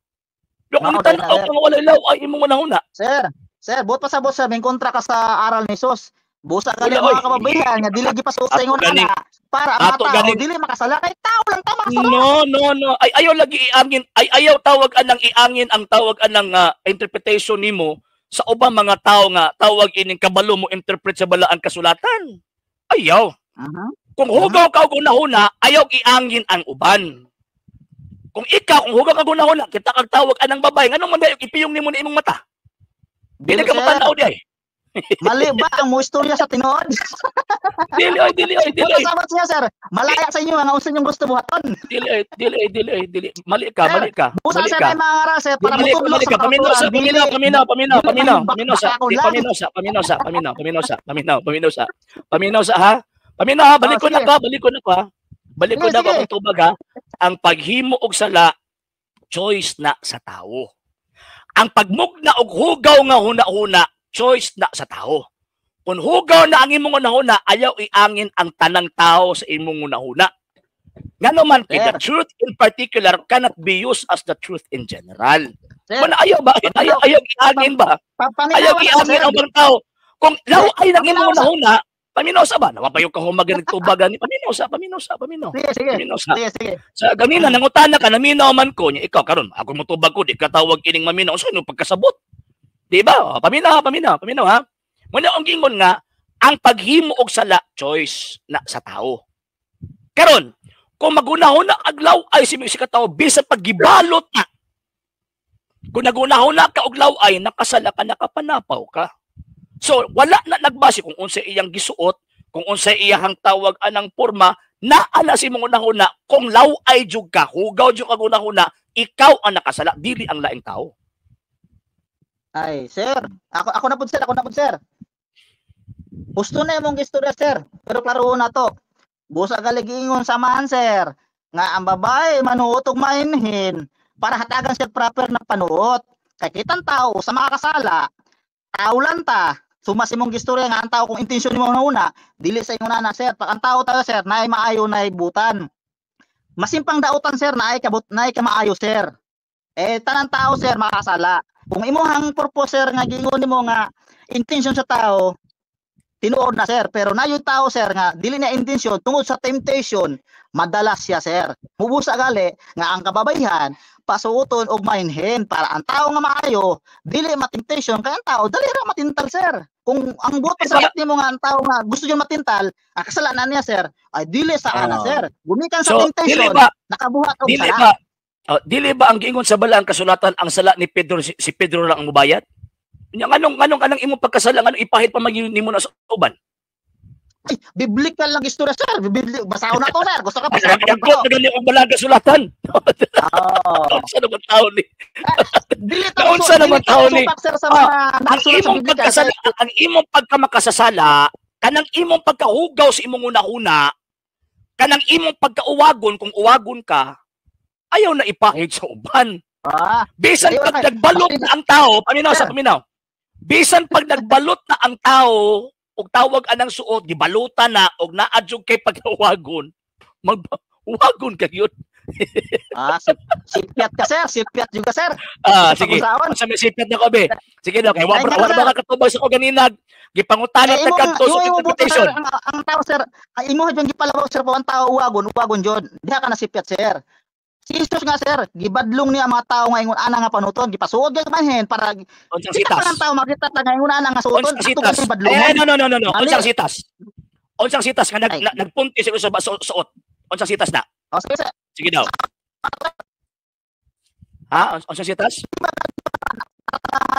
Pero kung tan-aw ka nga walay law-ay imong hunahuna. Sir, sir, buot pasabot sir, may kontra ka sa aral ni Jesus. Busa ka mga kababayan nga dili gipasuot sa ingon ana para ang tao dili makasala kay tao lang ta makasala. No, no, no. Ay ayaw lagi iangin, ay ayaw tawag anang iangin ang tawag anang interpretation nimo sa ubang mga tao nga tawag ining kabalo mo interpret sa balaang kasulatan. Ayaw. Kung hugaw ka og hunahuna, ayaw iangin ang uban. Kung ikaw kung hugaw ka hunahuna, kita kag tawag anang babae, nganong man dayo ipiyong nimo na imong mata? Dili ka matan-aw di ay. Mali ba ang mo istorya sa tinuod? Dili oy, dili oy, dili. Sabot siya, sir. Malaya sa inyo ang unsa inyong gusto buhaton. Dili oy, dili oy, dili oy, dili. Mali ka, mali ka. Busa sir ay mga aral sir para motudlo sa paminaw sa paminaw, paminaw, paminaw, paminaw, paminaw sa paminaw sa paminaw sa paminaw, paminaw sa paminaw, paminaw sa paminaw sa ha. Paminaw ha, balik ko na ka, balik ko na ka. Balik ko na ka akong tubag ha. Ang paghimo og sala choice na sa tawo. Ang pagmugna og hugaw nga huna-huna choice na sa tao. Kung hugaw na ang imong hunahuna, ayaw iangin ang tanang tao sa imong hunahuna. Ngano man kay the truth in particular cannot be used as the truth in general. Wala ayaw ba? Ayaw, ayaw iangin ba? Ayaw iangin ang mga tao. Kung law ay nang imong hunahuna, paminaw sa ba? Nawapayo ka humagan nagtubagan ni paminaw sa, paminaw sa, paminaw. Sige, paminaw sa. Sige, sige. Sa ganina nangutana ka naminaw man ko niya ikaw karon ako motubag ko di ka tawag ining maminaw sa inyo pagkasabot. Di ba? Paminaw, paminaw, paminaw ha. Muna ang gingon nga ang paghimo og sala choice na sa tao. Karon, kung magunahuna ag law-ay si si katao bisan paggibalot na. Kung nagunahuna ka og law-ay nakasala ka, nakapanapaw ka. So wala na nagbase kung unsa iyang gisuot, kung unsa iyang tawag anang porma, naa na si imong hunahuna kung law-ay jud ka, hugaw jud ka hunahuna, ikaw ang nakasala, dili ang laing tao. Ay, sir. Ako na pud, sir, ako na pud, sir. Gusto na imong istorya, sir. Pero klaro na to. Busa galigingon samahan, sir, nga ang babae manuot og mainhin para hatagan siya proper na panuot. Kay kitang tao sa makakasala, tao lang ta. Sumas imong gistorya nga ang tao kung intensyon nimo una, dili sa ingon ana, sir. Pag ang tao tayo, sir, naay maayo naay butan. Masimpang dautan, sir, naay kabut naay kamaayo, sir. Eh tanan tao, sir, makakasala. Kung imuhang purpose, sir, nga giingon nimo nga intention sa tao, tinuod na, sir, pero na yung tao, sir, nga dili na intensyon tungod sa temptation, madalas siya, sir. Mubusa gali nga ang kababaihan pasuoton og mainhin para ang tao nga maayo dili ma-temptation, kay ang tao dali ra matintal, sir. Kung ang buot sa nimo nga ang tao nga gusto niya matintal, ang kasalanan niya, sir, ay dili sa ana, sir. Gumikan sa So, temptation, dili ba nakabuhat og dili sala. ba dili ba ang giingon sa balaan kasulatan ang sala ni Pedro si Pedro lang ang mubayad? Nya nganong kanang imong pagkasala, nganong ipahid pa man nimo na sa uban? Ay, biblical lang istorya, sir. Basahon na to, sir. Gusto ka basahon ko Nagkot to. na gani ang balaan kasulatan. Oh. Unsa naman tao ni? Dili ta Naunsa naman dili ta tao ni? supak, sir, sa mga Ang nakasulat sa imong Biblia, pagkasala, sir. ang imong pagkamakasasala, kanang imong pagkahugaw sa imong una-una, kanang imong pagkauwagon kung uwagon ka, ayaw na ipahid sa uban. Bisan Ayaw pag na. nagbalot na ang tao, paminaw sa Sir. paminaw. Bisan pag nagbalot na ang tao, og tawag anang suot, gibalutan na og naa jud kay pagkawagon, uwagon ka gyud. Sipyat ka, sir. Sipyat juga, sir. Sige. Pag-usawan. Sa may sipyat na ko be. Sige daw kay wa Ay, wa sir. ba katubag sa ko ganina. Gipangutana Eh, ta kadto sa imong buto, interpretation. sir, ang tao, sir, ang imo jud gipalabaw, sir, po ang tao uwagon, uwagon jud. Diha ka na sipyat, sir. Si Jesus nga, sir, gibadlong niya ang mga tao nga ingon ana nga panuton, gipasuod gyud manhin para Unsang kita sitas? pa ng tao makita ta nga ingon ana nga suoton, Unsang ato sitas? gani badlongon. Eh, no, no, no, no, no. Mali. Unsang sitas? Unsang sitas nga Ay. nagpunti siguro sa suot. Unsang sitas na? O, sige, sir. Sige daw. Ha? Unsang sitas?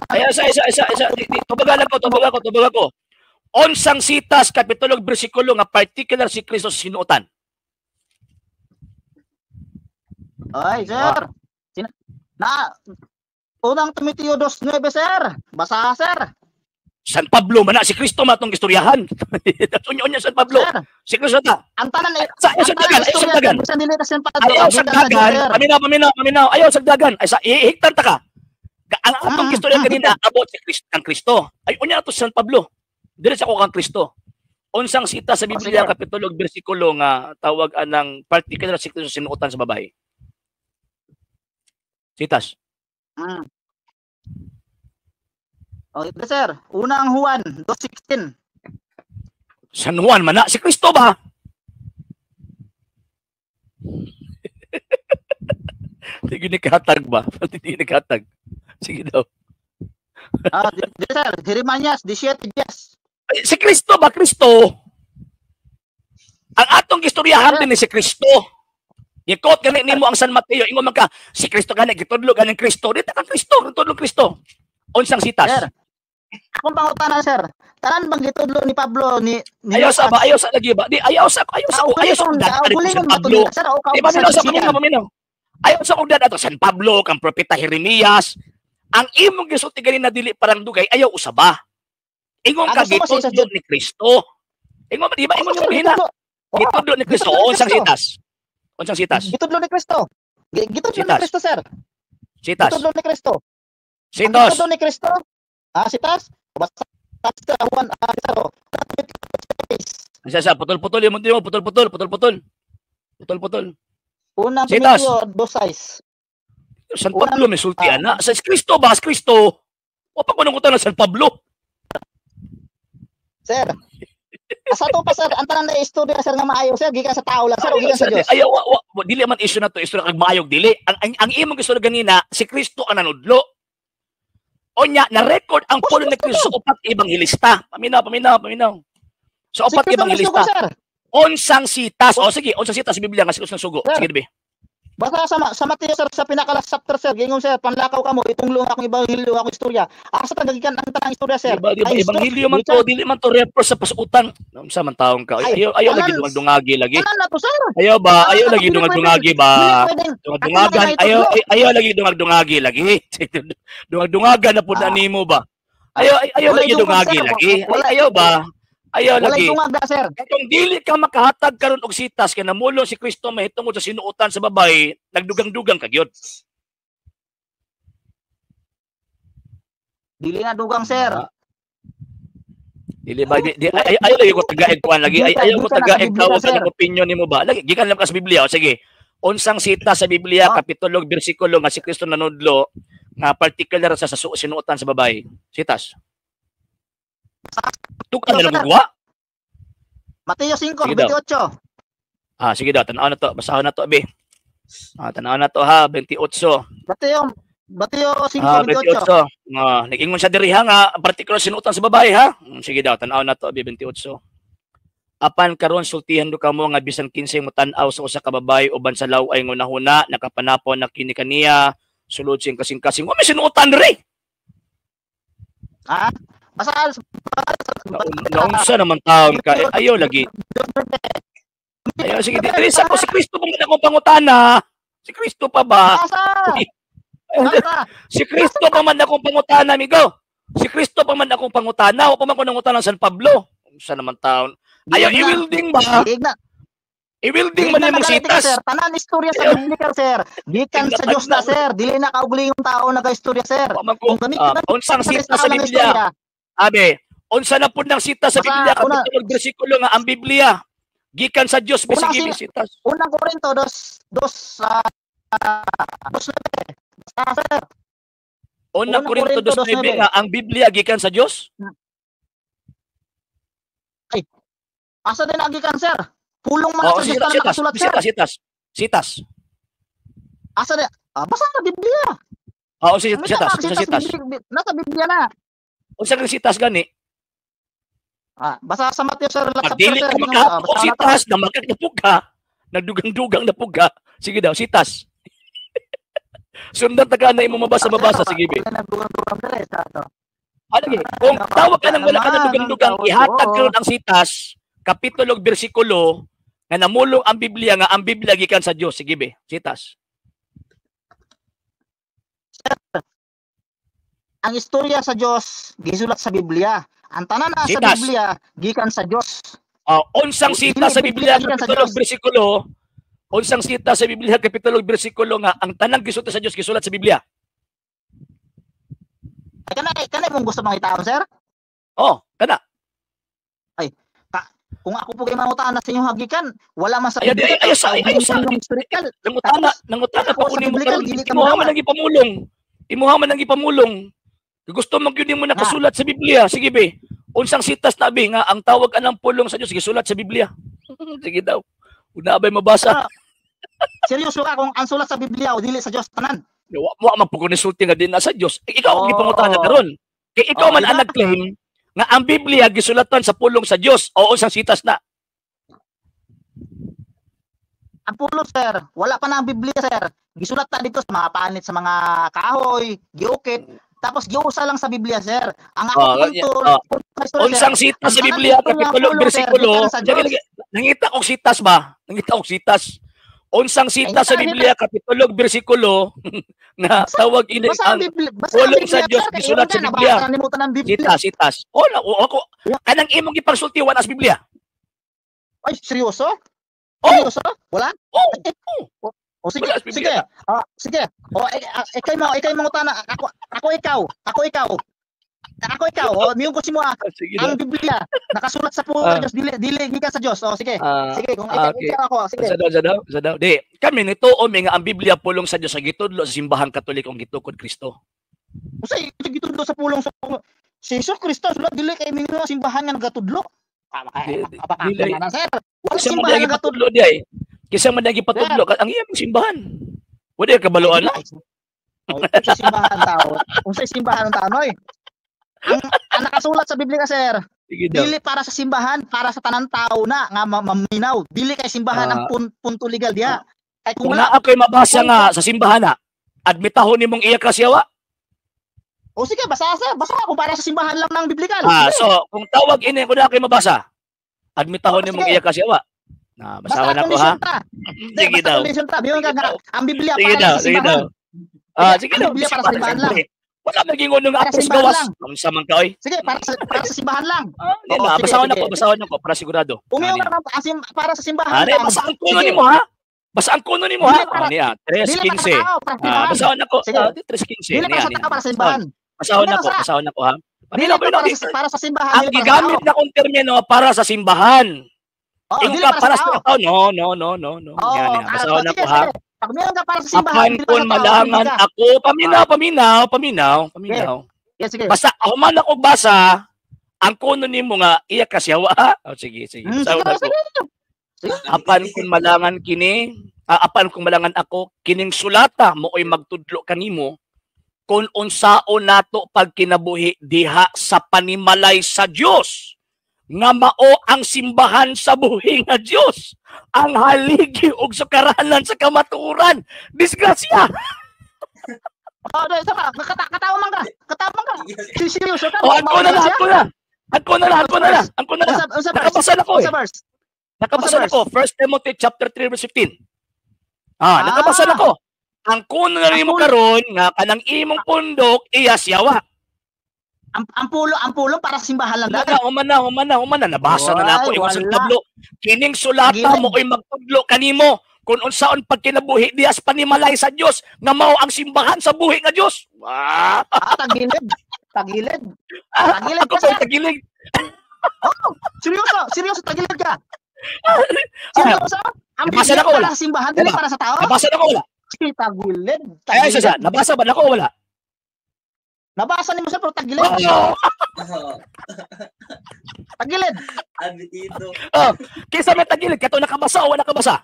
Ay, isa, isa, isa, isa. Tubagan ko, tubagan ko, tubagan ko. Unsang sitas, kapitulo, bersikulo nga particular si Kristo sa sinuotan. Ay, sir. Na unang Timoteo 2:9, sir. Basa, sir. San Pablo man na si Kristo matong istoryahan. Unya-unya San Pablo. Sir, Si Kristo ta. ang tanan Sa ayaw ang sa tanan dagan, ayaw sa istorya, dagan. sir, bisan dili ta San Pablo, Ayaw sa gikan sa Dios, dagan. sir. Paminaw, paminaw, paminaw. Ayaw sa dagan. Ay sa ihigtan ta ka. Ang atong istorya kanina about si Kristo, kang Kristo. Ay unya ato San Pablo. Dili sa ko kang Kristo. Unsang sita sa Oh, Biblia sige. kapitulo ug bersikulo nga tawag anang particular si Kristo sinuotan sa babae. Sitas. Oh, ito, sir. Unang Juan 2:16. San Juan man na si Kristo ba? Hindi nagkatag ba? Hindi nagkatag. Sige daw. Di, sir, Jeremias 17:10. Ay, si Kristo ba? Kristo? Ang atong istoryahan din ni si Kristo. Gikot gani nimo ang San Mateo, ingon man ka, si Kristo gani gitudlo gani Kristo. Dito kang Kristo, gitudlo Kristo. Unsang sitas? Sir, akong pangutana, sir. Tanan bang gitudlo ni Pablo ni Ayaw sa Lucas? ba? Ayaw sa lagi ba? Di ayaw sa ayaw sa ayaw sa dad Kaugalingon San ba to Pablo. nila, sir? O Di ba kausa minaw sa siya? paminaw paminaw. Ayaw sa kong dad ato San Pablo kang propeta Jeremias. Ang imong gisulti ganina dili parang dugay ayaw usaba. Ingon ka Gusto mo si Jesus gitudlo ni Kristo. Ingon di ba ingon Sir, yung hina? gitudlo. Oo, Gitudlo ni Kristo. gitudlo ni Unsang Kristo. sitas? Unsang sitas? Gitudlo ni Kristo. Gitudlo ni Sitas. Kristo, sir. Sitas. Gitudlo ni Kristo. Ang Sitas. gitudlo ni Kristo. Sitas. Basta sa Juan, sir, oh. Isa sa putol-putol yung mundo mo, putol-putol, putol-putol. Putol-putol. Unang Sitas. Timoteo 2:6. San Pablo may sulti ana. Sa Kristo ba? Sa Kristo. O pa kuno ko na San Pablo. Sir. Asa to pa, sir, ang tanan na istorya, sir, nga maayo, sir, gikan sa tao lang, sir, o gikan sa Dios. Ayaw, wa, dili man issue na to, issue na kag maayog dili. Ang imong gusto ganina, si Kristo ang nanudlo. Onya, na-record ang Oh, pulo ni si Kristo Kristo sa upat ebanghelista. Paminaw, paminaw, paminaw. Sa Si upat Kristo ang nagsugo, ebanghelista. sir. Unsang sitas. O sige, unsang sitas sa Biblia nga si Kristo nagsugo. Sir. Sige, be. Basta sa Mateo, sir, sa pinaka last chapter, sir, gingon, sir, panlakaw kamo, itunglo ang akong ebanghelyo, akong istorya. Asa ta gikan ang tanang istorya, sir? Diba, diba, Ay, ebanghelyo man to, dili man to refer sa pasuotan. Unsa man taong ka? Ay, Ayaw, ayaw lagi tanan- dungag-dungagi lagi. Tanan na to, sir. Ayaw ba? Ayaw Tanan na lagi to, dili dungag-dungagi ba? Dili pwedeng Dungag-dungagan, Ako ayaw lang ayaw lagi dungag-dungagi lagi. Dungag-dungagan na pud na nimo ba? Ayaw ayaw Walay lagi dungag, dungagi sir. lagi. Wala- Ayaw ba? Ayaw Walay lagi. dungag da, sir. Kung dili ka makahatag karon og sitas kay namulong si Kristo mahitungod sa sinuotan sa babae, nagdugang-dugang ka gyud. Dili na dugang, sir. Ah. Dili ba di, ay, ayaw lagi ko tagaig kuan lagi. Ay, ayaw ko Gikan na sa tagaig Biblia, tawag sir. ka ng opinion nimo ba? Lagi gikan lang ka sa Biblia. O, sige. Unsang sita sa Biblia kapitulo ug bersikulo nga si Kristo nanudlo nga particular sa sinuotan sa babae? Sitas. Tukan na lang Sir. guwa. Mateo 5, Sige daw. 28. Ah, sige daw, tan-aw na to. Basahon na to, be. Ah, tan-aw na to ha, 28. Mateo 5, Ah, 28. 28. Ah, nag-ingon siya diri ha nga particular sinuotan sa babae ha. Sige daw, tan-aw na to, be, 28. Apan karon sultihan do kamo nga bisan kinsay mo tan-aw sa usa ka babae uban sa law-ay ngunahuna nakapanapon na kini kaniya sulod siyang kasing-kasing. Wa may sinuotan diri. Ah, basta Naunsa naman taon ka eh, ayaw lagi. Ayaw sige diri sa ko si Kristo pa man akong pangutana. Si Kristo pa ba? Basta. Basta. Si Kristo pa man akong pangutana, amigo. Si Kristo pa man akong pangutana. Wa pa man ko nangutana sa San Pablo. Unsa naman taon? Ayaw i-wielding ba? Igna. I-wielding man imong sitas. Sir. Tanan istorya sa Biblia, sir. Gikan sa Dios na, sir. Dili na kaugalingong tao nagaistorya, sir. Wa man ko, Kung gamit unsang sitas sa Biblia? Abe, unsa na pud nang sita sa Basta, Biblia una- kapitulo ug bersikulo nga ang Biblia gikan sa Dios Una bisig sila- sitas. Unang Korinto 2 2 2 9. Basta, sir. Unang Unang Korinto Korinto 2:9 2:9. nga ang Biblia gikan sa Dios. Asa din agikan, sir? Pulong man Oo, sa Dios sitas, na sitas, nakasulat, sir. sitas, sitas. Sitas. Asa din? Ah, basta sa Biblia. Oo, sitas, May sitas, tama, unsa sitas. Nasa Biblia na. Unsa kang sitas gani? Ah, basta sa Mateo, sir, last Pag chapter, dili sir. ka Ginoo, makahatag og basta na to. sitas, namakak na pug ka. Nagdugang-dugang na pug ka. Sige daw, sitas. Sundan ta ka na imo mabasa mabasa sige be. Wala nagdugang-dugang dire sa ato. Ah, lagi. Kung tawag ka ng wala ka na dugang-dugang, Naman, ihatag oo. karon ang sitas, kapitulo ug bersikulo nga namulong ang Biblia nga ang Biblia gikan sa Dios. Sige be, sitas. Ang istorya sa Dios gisulat sa Biblia. Ang tanan na sa Sitas. Biblia gikan sa Dios. Ah, unsang sita sa Dili, Biblia gikan sa kapitulo ug Dios. bersikulo, unsang sita sa Biblia kapitulo ug bersikulo nga ang tanang gisulat sa Dios gisulat sa Biblia. Ay, kanay mong gusto mangitaon, sir? Oh, kana. Kung ako po kay mangutaan na sa inyong hagikan, wala man sa Ay, ay, ay, ay, ay, yung historical. Nangutana pa Ako ko sa nimo biblical, karon. dili ka Imuha man magawa. ang ipamulong. Imuha man ang ipamulong. Gusto man gyud nimo nakasulat sa Biblia. Sige be. Unsang sitas na be nga ang tawag anang pulong sa Dios gisulat sa Biblia. Sige daw. Una bay mabasa. Seryoso ka kung ang sulat sa Biblia o dili sa Dios tanan. Wa mo man pud ko nisulti nga din na sa Dios. Eh, ikaw ang Oo. gipangutana karon. Kay ikaw Oo, man ang diba? nag-claim nga ang Biblia gisulatan sa pulong sa Dios o unsang sitas na. Ang pulong, sir, wala pa na ang Biblia, sir. Gisulat ta dito sa mga panit sa mga kahoy, giukit. Tapos giusa lang sa Biblia, sir. Ang ako punto, punto sa istorya, sir. Unsang sitas Ang sa tanan Biblia istorya ang kapitulo pulong, sir, bersikulo. gikan sa Lagi, Dios. lagi. Nangita og sitas ba? Nangita og sitas. Unsang sitas sa Ay, Biblia kapitulo bersikulo nga tawag ini Basta ang ang Biblia, basta ang pulong sa Biblia, Dios sir, kay gisulat ingon sa ka, Biblia. nabasa nimo tanan Biblia. Sitas, sitas. O na o, ako kanang imong gipangsulti wa na sa Biblia. Ay, seryoso? Oh, Seryoso? Wala? oh. O sige, Wala sa Biblia. sige. Ah, sige. O ikay mangutana ako ako ikaw, ako ikaw. Ako ikaw. O miyon ko si mo Sige ang daw. Biblia nakasulat sa pulong sa Dios dili dili gikan sa Dios. O sige. Sige, kung ikaw, okay. ikaw ako, sige. Sa daw, sa daw, sa daw. Di, kami nito mi nga ang Biblia pulong sa Dios sa gitudlo sa simbahang Katolikong gitukod Kristo. Usay gitudlo sa pulong sa si Jesus Kristo sulat dili kay mingon nga simbahan nga nagatudlo. Di, Baka na sir. Wala Kisa man simbahan lagi nga nagatudlo. patudlo di ay. Kisa man lagi patudlo ang iyang simbahan. Wala ka kabaluan na. Unsa simbahan tao? Unsa simbahan tao noy? Ang nakasulat sa Biblia, sir, Sige daw. dili para sa simbahan, para sa tanan tao na nga maminaw. Dili kay simbahan ang punto legal diha. Kay kung Kung wala, naa ko'y mabasa nga sa simbahan na, admitahon nimong iya ka siyawa. O sige, basa sir, basa kung para sa simbahan lang ng biblical. Ah, Sige. so kung tawag ini kung naa ko'y mabasa, admitahon O, nimong sige. iya ka siyawa. Na, Basta basahon ako ha. condition ta. Hindi, Sige basta daw. condition ta. Biyon ka Sige nga, daw. ang Biblia Sige para daw, sa sige simbahan. daw. Ah, sige Ang daw. Biblia para sa simbahan lang. Siyempre. Wala naging unong Para sa apos simbahan gawas. lang. Unsa man ka oy? Sige, para sa simbahan lang. Ah, di Oo, na, sige, basahon sige. ako, basahon ako para sigurado. Umiyon Ano ka ng para sa simbahan Are, lang. basa ang kuno Sige. nimo ha. Basa ang kuno nimo ha. Dili para- Ah, niya, Dili para sa 3:15. tao, para sa Ah, simbahan. basahon ako, Sige. ah, 3:15. Dili para Niya, sa niya. tao, para sa simbahan. Basahon Dili ako, sa- basahon ako ha. Dili Paminaw, to paminaw, para sa simbahan, ang dili para sa gigamit tao. na kong termino para sa simbahan. Oo, Ingon dili ka para para sa sa tao. tao. No, no, no, no, no. Oo, Yan, yan. ah, Basahon sige, ako ha. sige. Pag meron ka para sa simbahan, Apan dili para kun sa tao, malangan dili ka. ako, paminaw, paminaw, paminaw, paminaw. Yes, sige. Basta human ako basa, ang kuno nimo nga iya ka siya wa. Oh, sige, sige. Sige, Basahon ako. sige. Sige. Apan kun malangan kini, apan kung malangan ako, kining sulata mooy magtudlo kanimo kung unsaon nato pagkinabuhi diha sa panimalay sa Dios nga mao ang simbahan sa buhi nga Dios, ang haligi ug sukaranan sa kamatuoran. Disgrasya. Oh, dahil sa katawa man ka. Katawa man ka. Seryoso ka. Oh, angko na na, angko na. Angko na na, angko na na, angko na na. Unsa verse? Nakabasa na ko eh. Unsa verse? Nakabasa Unsa na ko. 1 Timothy chapter 3 verse 15. Ah, nakabasa na ko. Ang kuno na Ang nimo kuno- karon nga kanang imong pundok iya siyawa. Ang pulong para sa simbahan lang Humana, dati. humana, humana, humana. Nabasa na nako Ay, ingon sa wala. tablo. Kining sulata Tagilid. mo oy magtudlo kanimo kung unsaon pagkinabuhi diha sa panimalay sa Dios nga mao ang simbahan sa buhi nga Dios. Wah! Ah, tagilid. Tagilid. Tagilid Ako ka, pa sir. tagilid. Oh, seryoso, seryoso, tagilid ka. Seryoso? Ang Nabasa Biblia na ko, para wala. sa simbahan, dili Wala. para sa tao? Nabasa na ko wala. Sige, tagilid. Ay, Tagilid. sa nabasa ba nako wala? Nabasa nimo sir, pero tagilid. Oh. Tagilid. Admitido. Oh, kinsa may tagilid, kato nakabasa o wala nakabasa?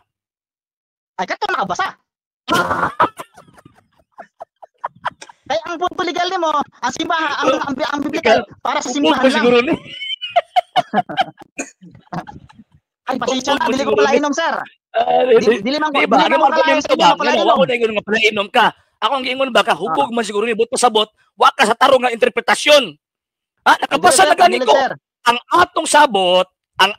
Ay, kato nakabasa. Kaya ang punto legal nimo, ang simbahan, ang biblical para sa Upod simbahan ko lang. siguro ni. Ay, pasensya na, Upod ko dili ko siguro pala ni. inom, sir. Ah, Dili, dili man ko, Di ba? dili Ano man ko ang kalayo argumento sa inyo, ba? pala Ngano, inom. wa ko na ingon nga palainom ka. Ako ang giingon ba ka hubog man siguro ni but pasabot, wa ka sa tarong nga interpretasyon. Ah, nakabasa na gani Tagilid, ko. sir. Ang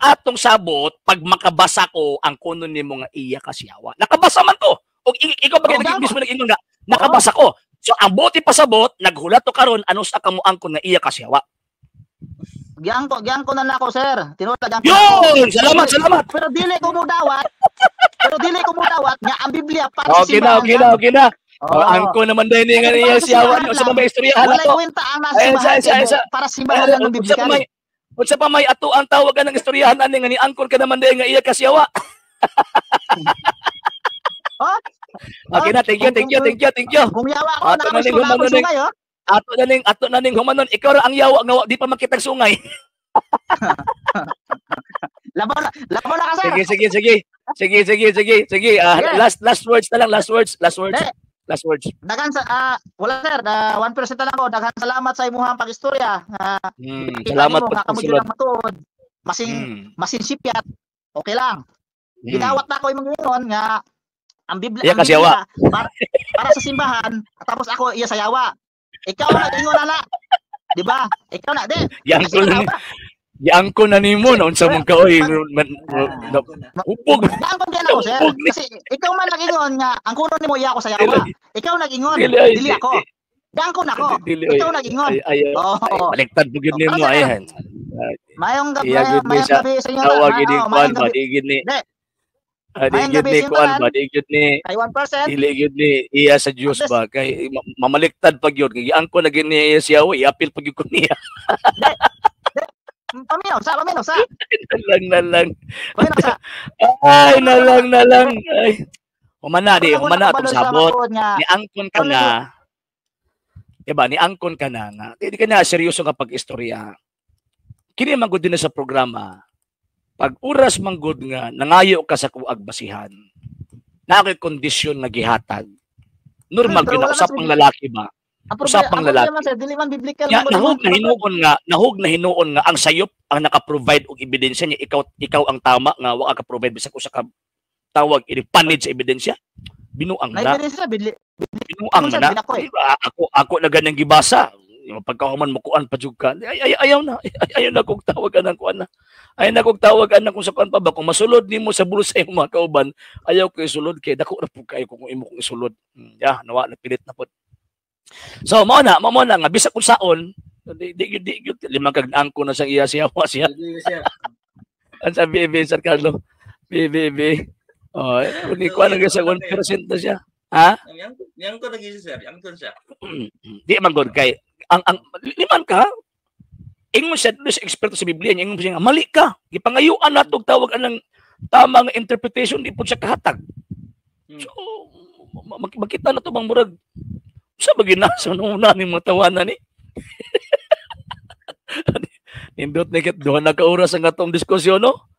atong sabot pag makabasa ko ang kuno nimo nga iya ka siyawa. Nakabasa man ko. Og ikaw ba Oo, oh, gamo. mismo nag-ingon nga nakabasa ko. So ang buti pasabot, naghulat to karon ano sa kamo angkon nga iya ka siyawa. Giyang ko na nako, sir. Tinuod giyang ko na ako. Yun! Salamat, salamat. Pero dili ko mo dawat. Pero dili ko mo dawat nga ang Biblia para sa Okay na, simbahan okay na, lang. okay na. Oo. Oh, angko naman din nga Kasi iya para sa siyawa simbahan no sa lang. mga istoryahan Walay ato. kwenta ang nasa Ay, simbahan isa, isa. kay para sa simbahan lang ng Unsa pa biblical. may unsa pa may ato ang tawagan ng istoryahan ani nga ni angkon ka naman din nga iya ka siyawa. Oh? Okay na, thank you, thank you, thank you, thank you. Kung yawa ako, Ato na nakabis ning ko na akong humanon ning sungay, oh. ato na ning humanon, ikaw ra ang yawa nga di pa makitag sungay. Labaw na ka, sir. Sige, sige, sige. Sige, sige, sige, sige. Ah, Sige. last last words na lang, last words, last words. Hindi. Last words. Daghan sa wala sir, 1% na lang ako. Daghan salamat sa imuhang pag-istorya. Kita Salamat nimo po nga sa kamo pagsulod. jud ang matuod. Masin masin sipyat. Okay lang. Gidawat na ako imong ingon nga ang Biblia, Iya ang ka siyawa. Biblia para sa simbahan, tapos ako iya sa yawa. Ikaw na ingon na na. Di ba? Ikaw na di. Yang ko na yang ko na nimo na unsa man ka oy. Hubog. Daan ko ako, sir. Hubog ni. Kasi ikaw man nag-ingon nga ang kuno nimo iya ako sa yawa. Ikaw nag-ingon, Dili, ay, dili ako. Daan ko na ako. Dili, oy. Ikaw nag-ingon. Ay, ay, ay, Oo. ay, baliktad po gyud nimo Pero, sir, ay. Mayong gabi, Iya gyud ni mayong sa gabi sa inyo. tawag gid Oh, kuan mayong ba gabi. di gyud ni. Hindi. Ah, di Mayong gyud gabi ni sa inyo kuan tanan. ba di gyud ni Kay 1%. dili gyud ni iya sa Dios At least- ba kay mamaliktad pag gyud kay giangko na gyud ni iya siya oy, iapil pag gyud ko niya. Paminaw sa, paminaw sa. Na lang na lang. Paminaw sa. Ay, na lang na lang. Ay. Humana di, Wala ko humana atong nakabalo sa sabot. matuod nga. Ni angkon ka Wala na. Diba, ni angkon ka na nga. Di ka na seryoso nga pag-istorya. Kini man gud din na sa programa. Pag oras man gud nga nangayo ka sa kuag basihan. Naa ko'y kondisyon nga gihatag. Normal Pero gyud na wala na usap sa ang lalaki ba? Ang problema, Usapang ang lalaki. problema sir, dili man biblical Ya, man gud nahug ang na hinuon nga, nahug na hinuon nga ang sayop ang naka-provide og ebidensya niya, ikaw ikaw ang tama nga wa ka provide bisag usa ka Tawag ini panid sa ebidensya. Binuang Na na. Ebidensya bili Binuang Sir, na. Binako eh. Diba? Ako na ganyang gibasa. Pagkahuman mo kuan pa jud ka. Ay, ay, ayaw na. Ay, ayaw na kog tawag anang kuan na. Ayaw na kog tawag anang kung sa kuan pa ba kung masulod nimo sa bulsa imong mga kauban, ayaw ko isulod kay dako ra pud kayo kung imo kong isulod. Yeah, nawa na pilit na pud. So mao na nga bisag kung saon di di di limang kag angko na siyang iya siya wa siya. Ang sabi BB Sir Carlo. BBB. Oh, eh, ni kuan na sa 1% na siya. Ha? Yang yang ko lagi sir, yang ko siya. Di man gud kay ang liman ka ingon siya doon sa eksperto sa Biblia niya, ingon siya nga mali ka, gipangayuan nato og tawag anang tamang interpretation, di pud siya kahatag. So makita na to bang murag sa ba ginasa nung una ning mga tawanan ni nindot ni ket duha na ka oras ang atong diskusyon, no?